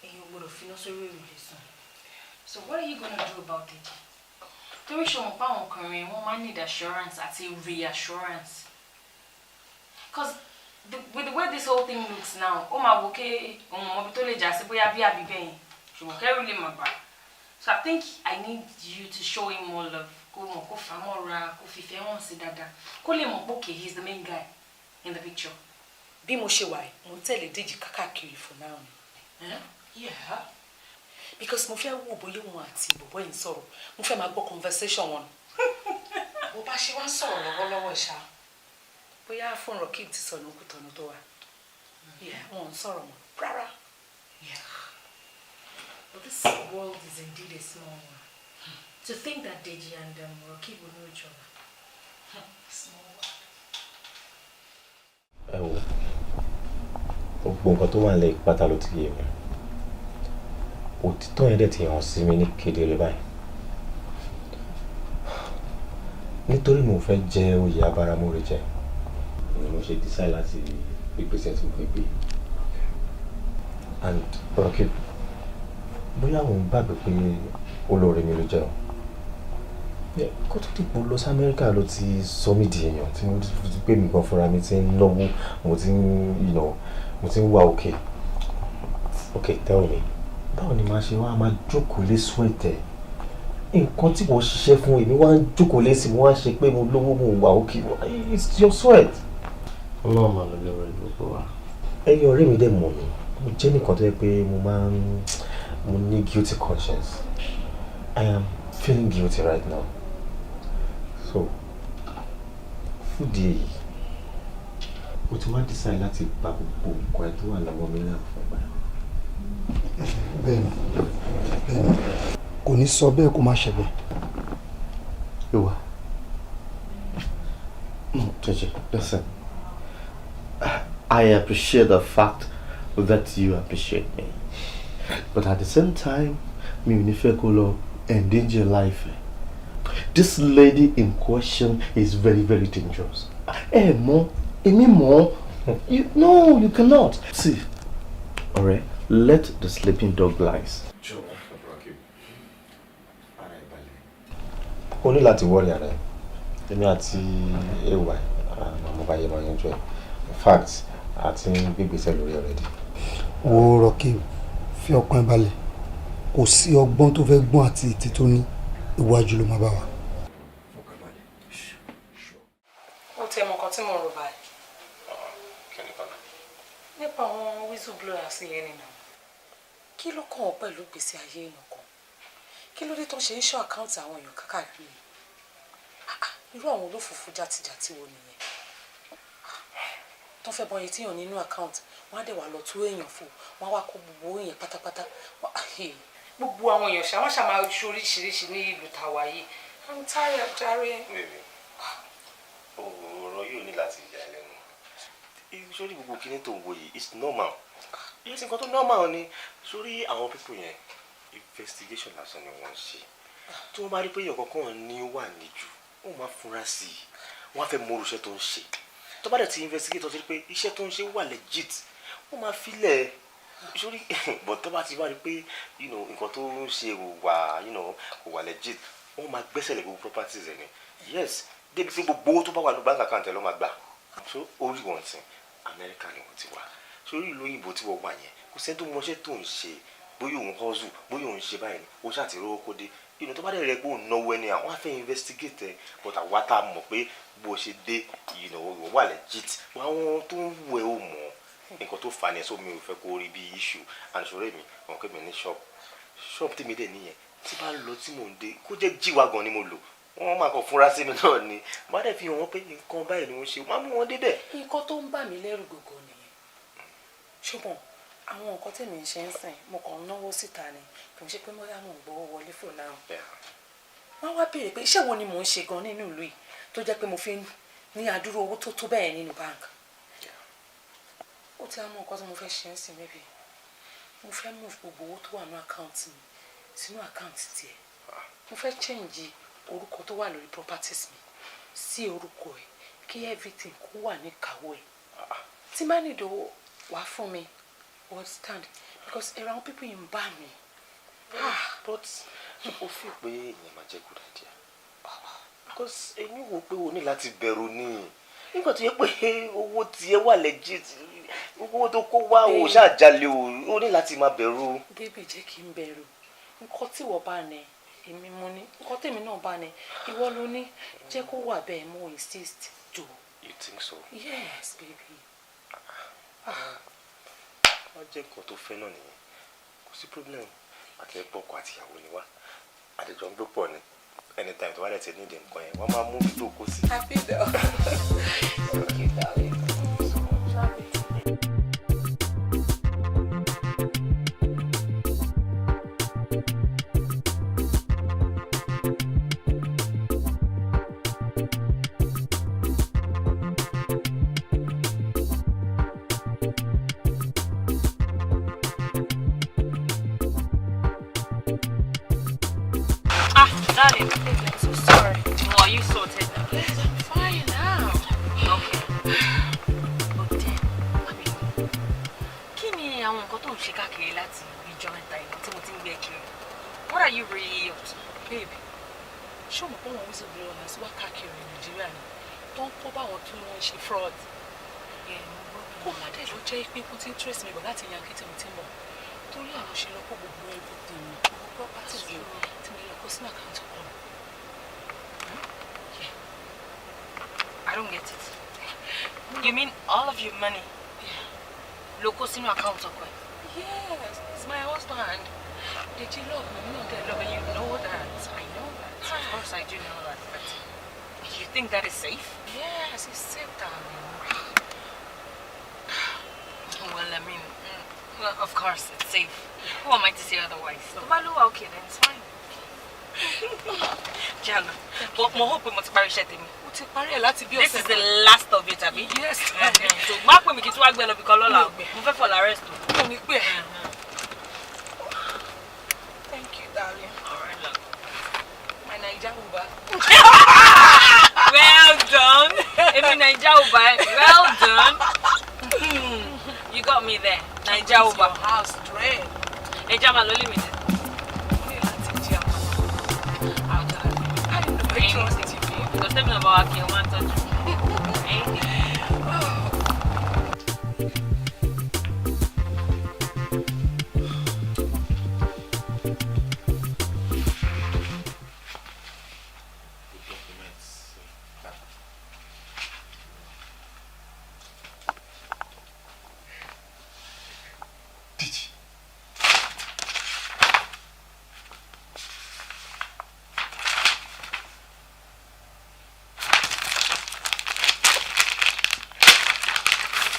Èèyàn ò gbọ́dọ̀ finá sórí òrùlé sùn. So what are you gonna do about it? Torí ṣe mọ̀ pé àwọn ọkùnrin, wọ́n máa ń need assurance àti reassurance. 'Cause with the way this whole thing looks now, ó máa wò ké òun mọ̀bi tó lè jà sí, bóyá bí àbí bẹ́yìn. Ṣùgbọ́n kẹ́rù lè má bà. So I think I need you to show him more love. Kó mọ̀ kó fà á mọ́ra, kó fìfẹ́ hàn sí dáadáa. Kó lè mọ̀ pé okay, he's the main guy in the picture. Bí mo ṣe wà yìí, mo ń tẹ̀lé Déjì kákàkiri for now ni. Eh? Yeah. Because mo fẹ́ wò bóyá òun àti bọ̀bọ́ yìí ń sọ̀rọ̀. Mo fẹ́ máa gbọ́ conversation wọn. Bó bá ṣe wá ń sọ̀rọ̀ lọ́wọ́lọ́wọ́ ṣá, bóyá fóònù Rockip ti sọnù Kútọ́nù tó wà. Yeah, wọn ò ń sọ̀rọ̀ mọ́ rárá. Yeah. But this world is indeed a small one. To think that Deji and Rocky would know each other. Small world. Ẹ wo, gbogbo nǹkan tó wà nílẹ̀ pátá ló ti yé mi. Òtítọ́ yẹn dẹ̀ ti hàn sí mi ní kedere báyìí. Nítorí mo fẹ́ jẹ oyè abáramóore jẹ ni mo ṣe decide láti gbé ìgbésẹ̀ tí mo fẹ́ gbé. And Rocky, bóyá òun gbàgbé pé olóore mi ló jẹ́ o. Kó tó dìbò lọ sí Amẹ́ríkà ló ti sọ mí di èèyàn tí mo ti pé mi gan fúnra mi ti ń náwó, mo ti ń you know mo ti ń wà okay. Okay, tell me, báwo ni màá ṣe wá máa jókòó lé sweat ẹ̀? Nǹkan tí wọ́n ṣiṣẹ́ fún, èmi wá ń jókòó lé sí, mo wá ń ṣe pé mo lówó, mo wà okay. It's your sweat. Ọlọ́run máa lọ lórí gbogbo wa. Ẹ̀yin ọ̀rẹ́ mi dẹ̀ mọ̀ mi, mo jẹ́ nìkan tó yẹ pé mo máa ń mo ní guilty conscience. I am feeling guilty right now. So fún ìdí èyí, mo ti wá decide láti gba gbogbo nǹkan ẹ tó wà lọ́wọ́ mi náà fún ìgbà. Bẹ́ẹ̀ni, bẹ́ẹ̀ni, kò ní sọ bẹ́ẹ̀ kó má ṣe bẹ́ẹ̀. Ìwà. No, Jeje, listen. I appreciate the fact that you appreciate me. But at the same time, mi ò ní fẹ́ kó lọ endanger life. This lady in question is very, very dangerous. Ẹ mọ̀, èmi mọ̀. You, no, you cannot. See, ọ̀rẹ́, let the sleeping dog lies. Jọ̀wọ́, Rocky, ara ẹ balẹ̀. O ní láti worry ara ẹ. Èmi àti ay àmọ́ bá yẹ máa yanjú ẹ. In fact, a ti ń gbégbèsè lórí already. Wo Rocky, fi ọkàn ẹ balẹ̀. Kò sí ọgbọ́n tó fẹ́ gbọ́n àti ìtì tó ní, iwájú ló máa bá wa. Ó tẹ mọ nǹkan tí mo rò báyìí Kí ni kan náà? Nípa àwọn whistleblowers yẹn nìyẹn. Kí ló kàn ọ́ pẹ̀lú ìgbésí ayé èèyàn kan? Kí ló dé tó ń ṣe ń ṣọ́ account àwọn èèyàn kákàkiri? Ah, ah, irú àwọn olófòfò játijàti wo nìyẹn? Ah, tó fẹ́ bọ́ iye tíyàn nínú account, wọ́n á dẹ̀ wá lọ tú èèyàn fò, wọ́n á wá kó gbogbo owó yẹn pátápátá. Gbogbo àwọn èèyàn ṣá, wọ́n ṣá máa ṣe oríṣiríṣi ní ìlú tàwa yìí. I'm tired jàre. Baby, ọ̀rọ̀ yóò ní láti yà ẹ́ lẹ́nu. Sórí gbogbo kíní tó ń wo yìí, it's normal. Yes, nǹkan tó normal ni. Sórí àwọn people yẹn, investigation lásán ni wọ́n ń ṣe. Tí wọ́n bá rí pé èèyàn kankan ní ó wà níjù, wọ́n máa fura sí i. Wọ́n á fẹ́ mọ irú iṣẹ́ tó ń ṣe. Tó bá dẹ̀ ti investigate, tó ti rí pé iṣẹ́ tó ń ṣe wà legit, wọ́n máa filẹ̀. Sórí, but tó bá ti wá rí pé nǹkan tó ń ṣe kò wà kò wà legit, wọ́n máa gbẹ́sẹ̀ lé gbogbo properties ẹ̀ ni. Yes, débi tí gbogbo owó tó bá wà ní bank account ẹ̀ ló máa gbà. So orí wọn sìn, Amẹ́ríkà ni wọ́n ti wà. Sórí ìlú òyìnbó tí wọ́n wà yẹn, kò sẹ́ni tó mọṣẹ́ tó ń ṣe, bóyá òun hustle, bóyá òun ṣe báyìí ni ó ṣáà ti rówó kó dé inú. Tó bá dẹ̀ rẹ̀ pé òun náwó ẹni, àwọn á fẹ́ investigate ẹ, but àwa tá a mọ̀ pé bó ṣe dé, ìwọ wà legit. Àwọn tó ń wù ẹ́ ò mọ̀ nǹkan tó fà ní ẹ̀. So mi ò fẹ́ kó rí bí issue. And ṣòro mi àwọn kébì ní shop, shop tèmi dẹ̀ nìyẹn. Tí bá lọ tí mò ń dé, kó jẹ́ jíwa gan ni mo lò, wọ́n máa kàn fúnra sí mi náà ni. Má dẹ̀ fi hàn wọ́n pé nǹkan báyìí ni wọ́n ṣe, wọ́n á mú wọn débẹ̀. Nǹkan tó ń bà mí lẹ́rù gògó nìyẹn, ṣùgbọ́n Àwọn nǹkan tèmi ń ṣe ń sìn, mo kàn ń náwó síta ni, kò ń ṣe pé bóyá mò ń gbowó wọlé for now. Wọ́n wá béèrè pé iṣẹ́ wo ni mò ń ṣe gan nínú ìlú yìí tó jẹ́ pé mo fi ń ní àdúró owó tó tó bẹ́ẹ̀ nínú bank. Ó ti á mọ nǹkan tí mo fẹ́ ṣe ń sìn. Maybe mo fẹ́ move gbogbo owó tó wà ní account mi sínú account tiẹ̀. Mo fẹ́ change orúkọ tó wà lórí properties mi sí orúkọ ẹ̀, kí everything kó wà ní ìkáwọ́ ẹ̀. Tí má ní ìdòwò wá fún mi, understand? Because ẹ̀rọ àwọn people yìí ń bà mí. But o fi pé ìyẹn máa jẹ́ good idea? Because èmi wò pé o ní láti bẹ̀rù ní nígbà tó yẹ pé owó tiẹ̀ wà legit, owó tó kó wá, o ṣáà jalè o, o ní láti máa bẹ̀rù. Baby, jẹ́ kí n bẹ̀rù. Nǹkan tí ìwọ bá ní, èmi mo ní. Nǹkan tèmi náà bá ní, ìwọ ló ní. Jẹ́ kó wà bẹ́ẹ̀, mo insist jò. You think so? Yes, baby. Wọ́n jẹ́ nǹkan tó fẹ́ náà nìyẹn, kò sí problem. Àti ẹ̀pọ̀ ọkọ àti ìyàwó ni wá, àdìjọ ń gbé pọ̀ ni. Anytime tó bá dẹ̀ ti ní ìdí nǹkan yẹn, wọ́n máa mú mi tó kó sí. Happy though. Thank you, darling. Love it. Ah, darling, I'm so sorry. Oh, are you sorted now? Yes, I'm fine now. Okay. But then, I mean, kí ni àwọn nǹkan tó ń ṣe káàkiri láti ìjọ mẹ́ta ìlú tí mo ti ń gbé kiri? What are you really up to? Babe, ṣé o mọ̀ pé àwọn whistleblowers wá káàkiri Nàìjíríà ni tó ń kó báwọn tí wọ́n ń ṣe fraud? Kó má dẹ̀ ló jẹ́ pé wọ́n ti ń trace mi bọ̀ láti Yankee tí mo ti ń bọ̀. Torí àwọn ṣe lọ kó gbogbo everything mi, gbogbo properties mi tí mo lọ kó sínú account kan. I don't get it. You mean all of your money ló kó sínú account ọkọ ẹ̀? Yes, it's my husband. Did you love me? No, they love me. You know that. I know that. Of course I do know that. But you think that is safe? Yes, it's safe, darling. Well, I mean, well, of course it's safe. Who am I to say otherwise? Tó bá ló wà okay, then it's fine. Jalo, but mo hope mo ti parí iṣẹ́ tèmi. Mo ti parí ẹ̀ láti bí This ọ̀sẹ̀ is the last of it, àbí? Yes. So má pè mí kí tí wàá gbé lọ bí kan lọ́la o. Mo fẹ́ fọ̀ arrest o. Mo ní pè ẹ́. Thank you, darling. All right, love. My Naija Uber. Well done. Èmi Naija Uber. Well done. You got me there. Naija Uber. Your house straight. Ẹ já máa lọ limited. Mo ní láti jí àwọn. I trust you, babe. Because tell me about Akin, o máa ń tọ́jú. Anything. Documents. Dèjì.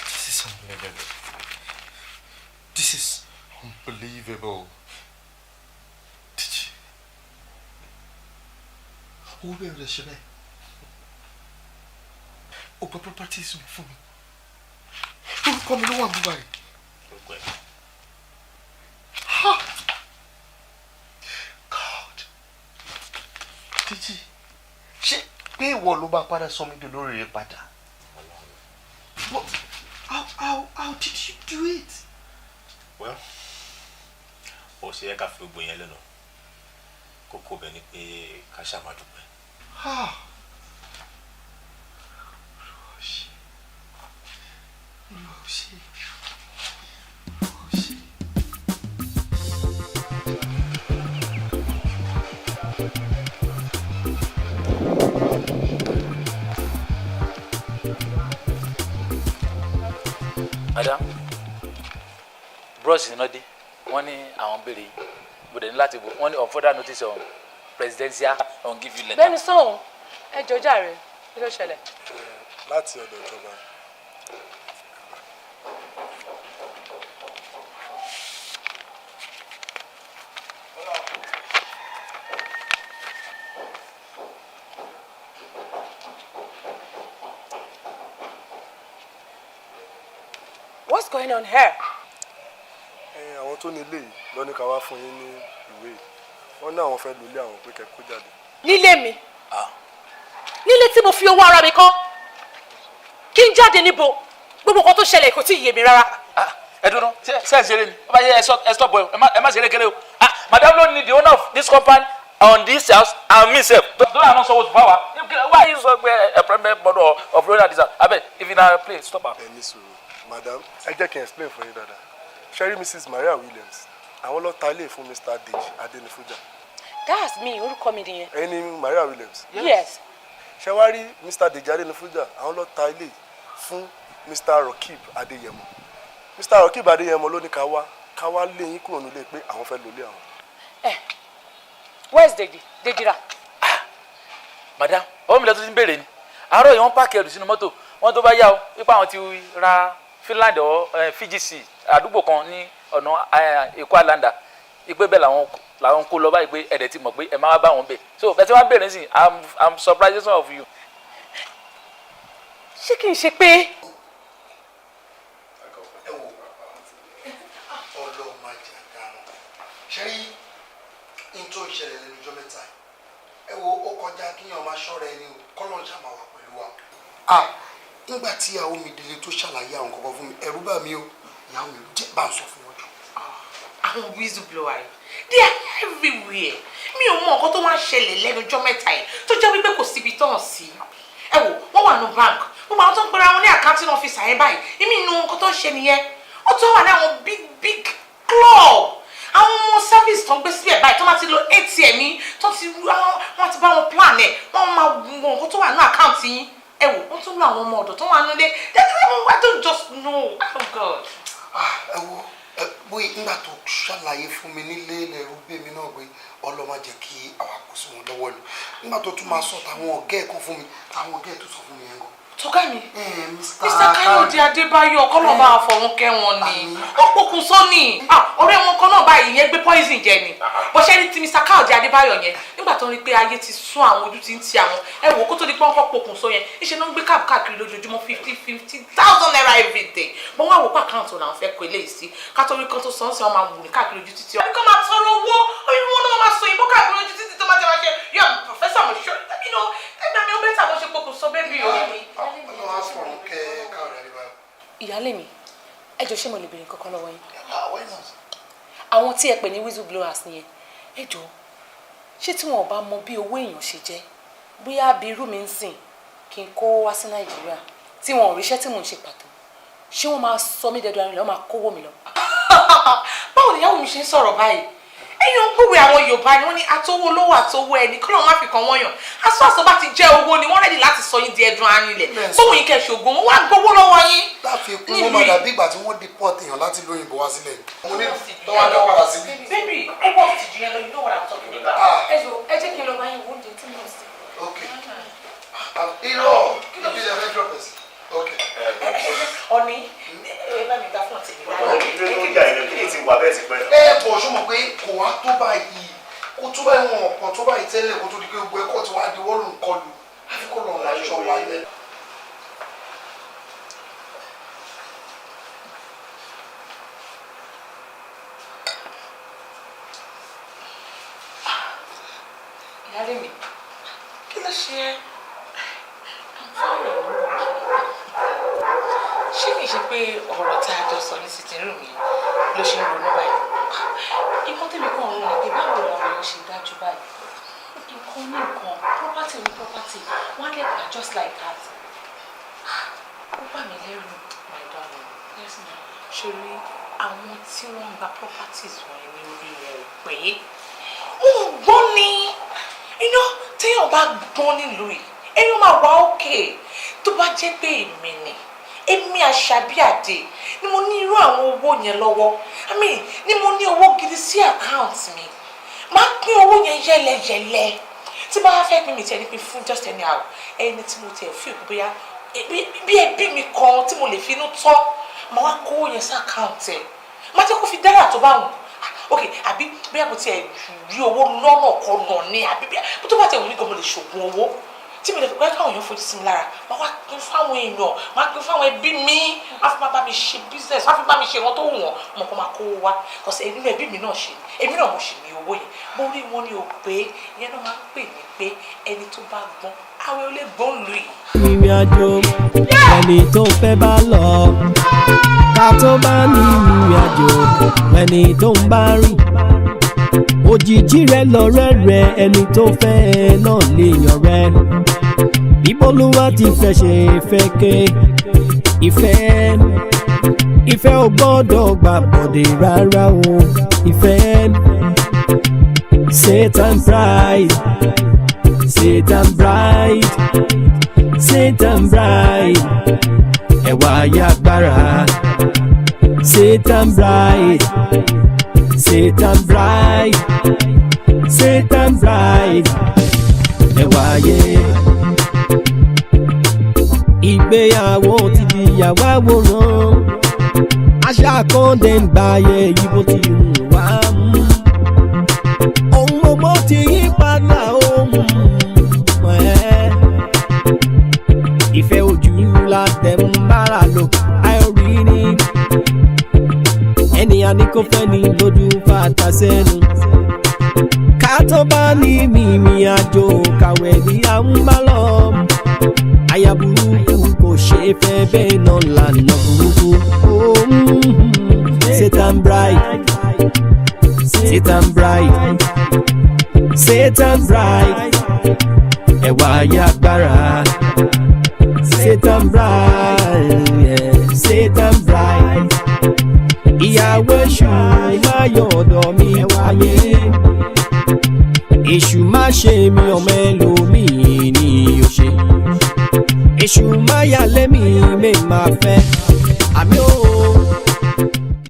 This is unbelievable. This is unbelievable. Dèjì. Owó bẹ́ẹ̀ lè ṣe bẹ́ẹ̀. O gba properties mi fún mi. Orúkọ mi ló wà ní báyìí. Orúkọ ẹ̀. Ha! God. Dèjì. Ṣé pé ìwọ ló máa padà sọ mí di olóríire padà? But how did you do it? Well, ó ṣe yẹ ká fi gbogbo yẹn lẹ́nu. Kókó bẹ̀ ni pé ká ṣáà máa dúpẹ́. Ah. Olúwa ṣe. Olúwa ṣe. Olúwa ṣe. Madam, bros iná dé, wọ́n ní àwọn béèrè yìí. Mo dẹ̀ ní láti bò wọ́n ní on further notice on presidential on give you letter. Bẹ́ẹ̀ni sọ̀hún, ẹ jọ̀ọ́ jàre, kí ló ṣẹlẹ̀? Láti ọ̀dọ̀ ìjọba. What's going on here? Ẹ àwọn tó ní ilé yìí ló ní ká wá fún yín ní ìwé yìí. Wọ́n ní àwọn fẹ́ lo ilé àwọn, pé kẹ́ kó jáde. Nílé mi? Nílé tí mo fi owó ara mi kọ́? Kí n jáde níbo? Gbogbo nǹkan tó ṣẹlẹ̀ kò tí ì yé mi rárá. Ẹ dúró, ṣe ẹ ṣeré ni? Ó bá yẹ, ẹ stop ẹ má ṣeré kéré o. Ah, madam ló ní the owner of this company on this house and me sef. Tó àná sọ wọ́n fún wa, why you sọ pé ẹ pẹ́ gbọ́dọ̀ of royal design? Abeg, if na play, stop am. Ẹ ní sùúrù, madam, ẹ jẹ́ kí n explain fún yín dáadáa. Ṣẹ́rí Mrs Maria Williams, àwọn ló ta ilé fún Mr Deji Adenifuja. That's me, orúkọ mi nìyẹn. Ẹ̀yin ni Maria Williams? Yes. Ṣé wá rí Mr Deji Adenifuja, àwọn ló ta ilé fún Mr Rokib Adéyẹmọ. Mr Rokib Adéyẹmọ ló ní ká wá lé yín kúrò nílé, pé àwọn fẹ́ lólé àwọn. Ẹ where's Deji? Deji ra. Madam, ọwọ́ mi lọ tó ti ń béèrè ni. Àárọ̀ yìí, wọ́n pack ẹrù sínú mọ́tò wọ́n. Tó bá yá o, wípé àwọn ti ra Finland ọ FGC, àdúgbò kan ní ọ̀nà Èkó Islander, ipe bẹ́ẹ̀ làwọn kó lọ báyìí, pé ẹ̀dẹ̀ ti mọ̀ pé ẹ máa wá bá wọn bẹ̀. So bẹ́ẹ̀ tí wọ́n béèrè sí, I'm surprised of you. Ṣé kì í ṣe pé. Ẹ wo, Ọlọ́run máa jẹ àdánù. Ṣe rí n tó ń ṣẹlẹ̀ lẹ́nu ọjọ́ mẹ́ta yìí? Ẹ wo, ó kọjá kíyàn máa ṣọ́ra ẹni o. Kọ́lọ́n ṣàmà wà pẹ̀lú wa. Ah, nígbà tí ìyàwó mi délé tó ṣàlàyé àwọn kankan fún mi, ẹ̀rù bà mí o. Ìyàwó mi, jẹ́ bá ń sọ fún wọn jù. Àwọn whistleblower yìí, they are everywhere. Mi ò mọ nǹkan tó wá ń ṣẹlẹ̀ lẹ́nu ọjọ́ mẹ́ta yìí tó jẹ́ wípé kò síbi tán sí. Ẹ wò, wọ́n wà ní bank, gbogbo àwọn tó ń pera wọn ní accounting officer yẹn báyìí, ìmí inú nǹkan tó ń ṣe nìyẹn. Ó tún wà ní àwọn big big club, àwọn ọmọ service tó ń gbé síbẹ̀ báyìí, tó máa ti lo ATM yín, tó ti wọ́n ti bá wọn plan ẹ̀, wọ́n máa wo nǹkan tó wà ní account yín. Ẹ wò, wọ́n tún lo àwọn ọmọ ọ̀dọ̀ tó wà nílé. I don't just know, oh God. Ẹ wo, ẹ bóyá nígbà tó ṣàlàyé fún mi nílé, lẹ́rú bèmí náà pé Ọlọ́run má jẹ́ kí àwa kó sí wọn lọ́wọ́ ni. Nígbà tó tún máa sọ táwọn ọ̀gá ẹ̀ kan fún mi, táwọn ọ̀gá ẹ̀ tó sọ fún mi yẹn gan. Tọ́gá mi, Mr. Mr. Káyọ̀dé Adébáyọ̀, kọ́lọ̀ máa fọ̀run kẹ́ wọn ni. Ó pokùnso ni. Ọ̀rẹ́ wọn kan náà báyìí yẹn gbé poison jẹ ni. Bó ṣe ní ti Mr. Káyọ̀dé Adébáyọ̀ yẹn, nígbà tó ń rí pé ayé ti sún àwọn, ojú ti ń ti àwọn, ẹ wò ó, kó tó di pé wọ́n kọ́ pokùnso yẹn, níṣẹ́ náà ń gbé cab káàkiri lójoojúmọ́, 50,000 naira every day. Bọ́n wá wò pé account làwọn fẹ́ kó eléyìí sí, kátó rí kan tó sọ ń sọ, wọn máa wù ní káàkiri ojú títì. Ọ̀rẹ́ kan máa tọrọ owó, oyún wọn náà máa sọ òyìnbó káàkiri ojú títì, tó máa jẹ́ máa ṣe yọ professor mo ṣọ ẹgbẹ́ mi, ó better bó ṣe pokùnso bẹ́ẹ̀ bí o. Ọlọ́run á fọ̀run kẹ́ Káyọ̀dé Adébáyọ̀. Ìyáálé mi, ẹ jọ̀ọ́, ṣé mo lè béèrè nǹkan kan lọ́wọ́ yín? Why not? Àwọn tí ẹ pè ní whistleblowers nìyẹn, ẹ jọ̀ọ́, ṣé tí wọn ò bá mọ bí owó èèyàn ṣe jẹ́, bóyá bí irú mi ń sìn kí n kó wá sí Nàìjíríà, tí wọn ò ríṣẹ́ tí mò ń ṣe pàtó, ṣé wọ́n máa sọ mí dẹdọ arìnrìn, wọ́n máa kówó mi lọ? Báwo ni ìyàwó mi ṣe ń sọ̀rọ̀ báyìí? Ẹ̀yin ń gbúwèé àwọn Yorùbá ni wọ́n ní atówó olówó àtowó ẹni kí lóun má fi kan wọ́n yàn. Aṣọ àṣọ bá ti jẹ́ owó ni wọ́n ready láti sọ yín di ẹdun arinlẹ̀. Bóun yín kẹ́ ṣògùn, wọ́n wá gbowó lọ́wọ́ yín. Láfikún, wọ́n máa dàbí ìgbà tí wọ́n deport èèyàn láti ìlú òyìnbó wá sílẹ̀. Mo ní tọ́wọ́ dá padà síbí. Baby, ó wọ́n ti jù yẹn lọ. You know what I'm talking about. Ẹ jọ̀ọ́, ẹ jẹ́ kí n lọ bá yín wo oúnjẹ tí mo ń sè. Ok, irọ́ ibi ilẹ̀ fẹ́ drop ẹ̀ sí. Ok. Ọ̀ní, ẹ bá mi gbà fún ọ̀tí mi. Kí ti wà bẹ́ẹ̀ ti pẹ́. Ẹ bọ̀, ṣó mọ̀ pé kò wá tó báyìí, kò tó báyìí, wọn ọ̀pọ̀ tó báyìí tẹ́lẹ̀, kó tó di pé gbogbo ẹ̀kọ́ tí wàá di wọ́ọ̀lù ń kọlù, àfi kó lọ́ọ́ máa ṣọ́ wa yẹn. Ìyáálé mi, kí ló ṣe ẹ́? I'm fine. Ṣé kìí ṣe pé ọ̀rọ̀ tá a jọ sọ ní sitting room yẹn ló ṣe ń ronú báyìí? Nǹkan tèmi kàn ń rò ní pé báwo làwọn èèyàn ṣe dájú báyìí? Nǹkan ní nǹkan, property ní property, wọ́n á lè gbà just like that. Ó bà mí lẹ́rù. My darling. Yes, ma'am. Ṣorí àwọn tí wọ́n ń gba properties wọ̀nyí ní orí wọn ò pé, wọn ò gbọ́n ni iná. Téèyàn bá gbọ́n nílùú yìí, èèyàn máa wà òkè. Tó bá jẹ́ pé èmi ni, èmi Àṣàbí Àdè ni mo ní irú àwọn owó yẹn lọ́wọ́, I mean, ni mo ní owó gidi sí account mi, máa pín owó yẹn yẹ́lẹyẹ̀lẹ. Tí bá fẹ́ pín mi tiẹ̀ ní pín fún just anyhow, ẹni tí mo tiẹ̀ fi òkú, bóyá bí ẹbí mi kan tí mo lè finú tọ́, máa wá kówó yẹn sí account ẹ̀, máa jẹ́ kó fi dára tó bá wù. Ok, àbí bóyá mo tiẹ̀ rí owó lọ́nà kan ní, àbí bí tó bá tiẹ̀ wù mí gan, mo lè ṣògùn owó. Tí Tí mi lè fi pẹ́ káwọn èèyàn fojú sí mi lára, máa wá pín fáwọn èèyàn, máa pín fáwọn ẹbí mi, wọ́n fi máa bá mi ṣe business, wọ́n fi bá mi ṣe nǹkan tó wù wọ́n, mo kàn máa kó wá. Kọ̀sẹ̀ inú ẹbí mi náà ṣe, èmi náà mo ṣì ní owó yẹn. Mo rí wọn ní o pé ìyẹn náà máa ń pè ní pé ẹni tó bá gbọ́n, àwọn olè gbọ́n lù yìí. Ìrìn àjò ẹni tó fẹ́ bá lọ, ká tó bá ní ìrìn àjò ẹni tó ń bá rìn, òjijì rẹ lọ̀rẹ́ rẹ, ẹni tó fẹ́ náà lè yàn rẹ. Bíbólúwa ti fẹ́ ṣe fẹ́ ké ìfẹ́, ìfẹ́ ò gbọ́dọ̀ gbà bọ̀dé rárá o. Ìfẹ́, Satan bride, Satan bride, Satan bride, ẹwà ayé agbára. Satan bride, Satan bride, Satan bride, ẹwà ayé. Ìgbéyàwó ti di ìyàwó àwòrán, àṣà kan dé ń gbáyé yìí bó ti hùn wá mú. Ohun gbogbo ti yí padà, ohun ẹ̀. Ìfẹ́ ojú la tẹ̀ ń bára lò, àìrí ni. Ẹni àní kò fẹ́ ni lójú fàtà sẹ́nu. Ká tó bá ní mímí àjò kàwé ní à ń bá lọ. Aya burúkú kò ṣe é fẹ́, bẹ́ẹ̀ náà lànà burúkú. Oh, Satan bride, Satan bride, Satan bride, ẹwà ayé agbára. Satan bride, yeah. Satan bride, ìyàwó èṣù má yọ ọ̀dọ̀ mi wáyé. Èṣù má ṣe mi, ọmọ ẹlòmíì ni ó ṣe. Èṣù má yà lẹ́mí mi máa fẹ́ àmì ó.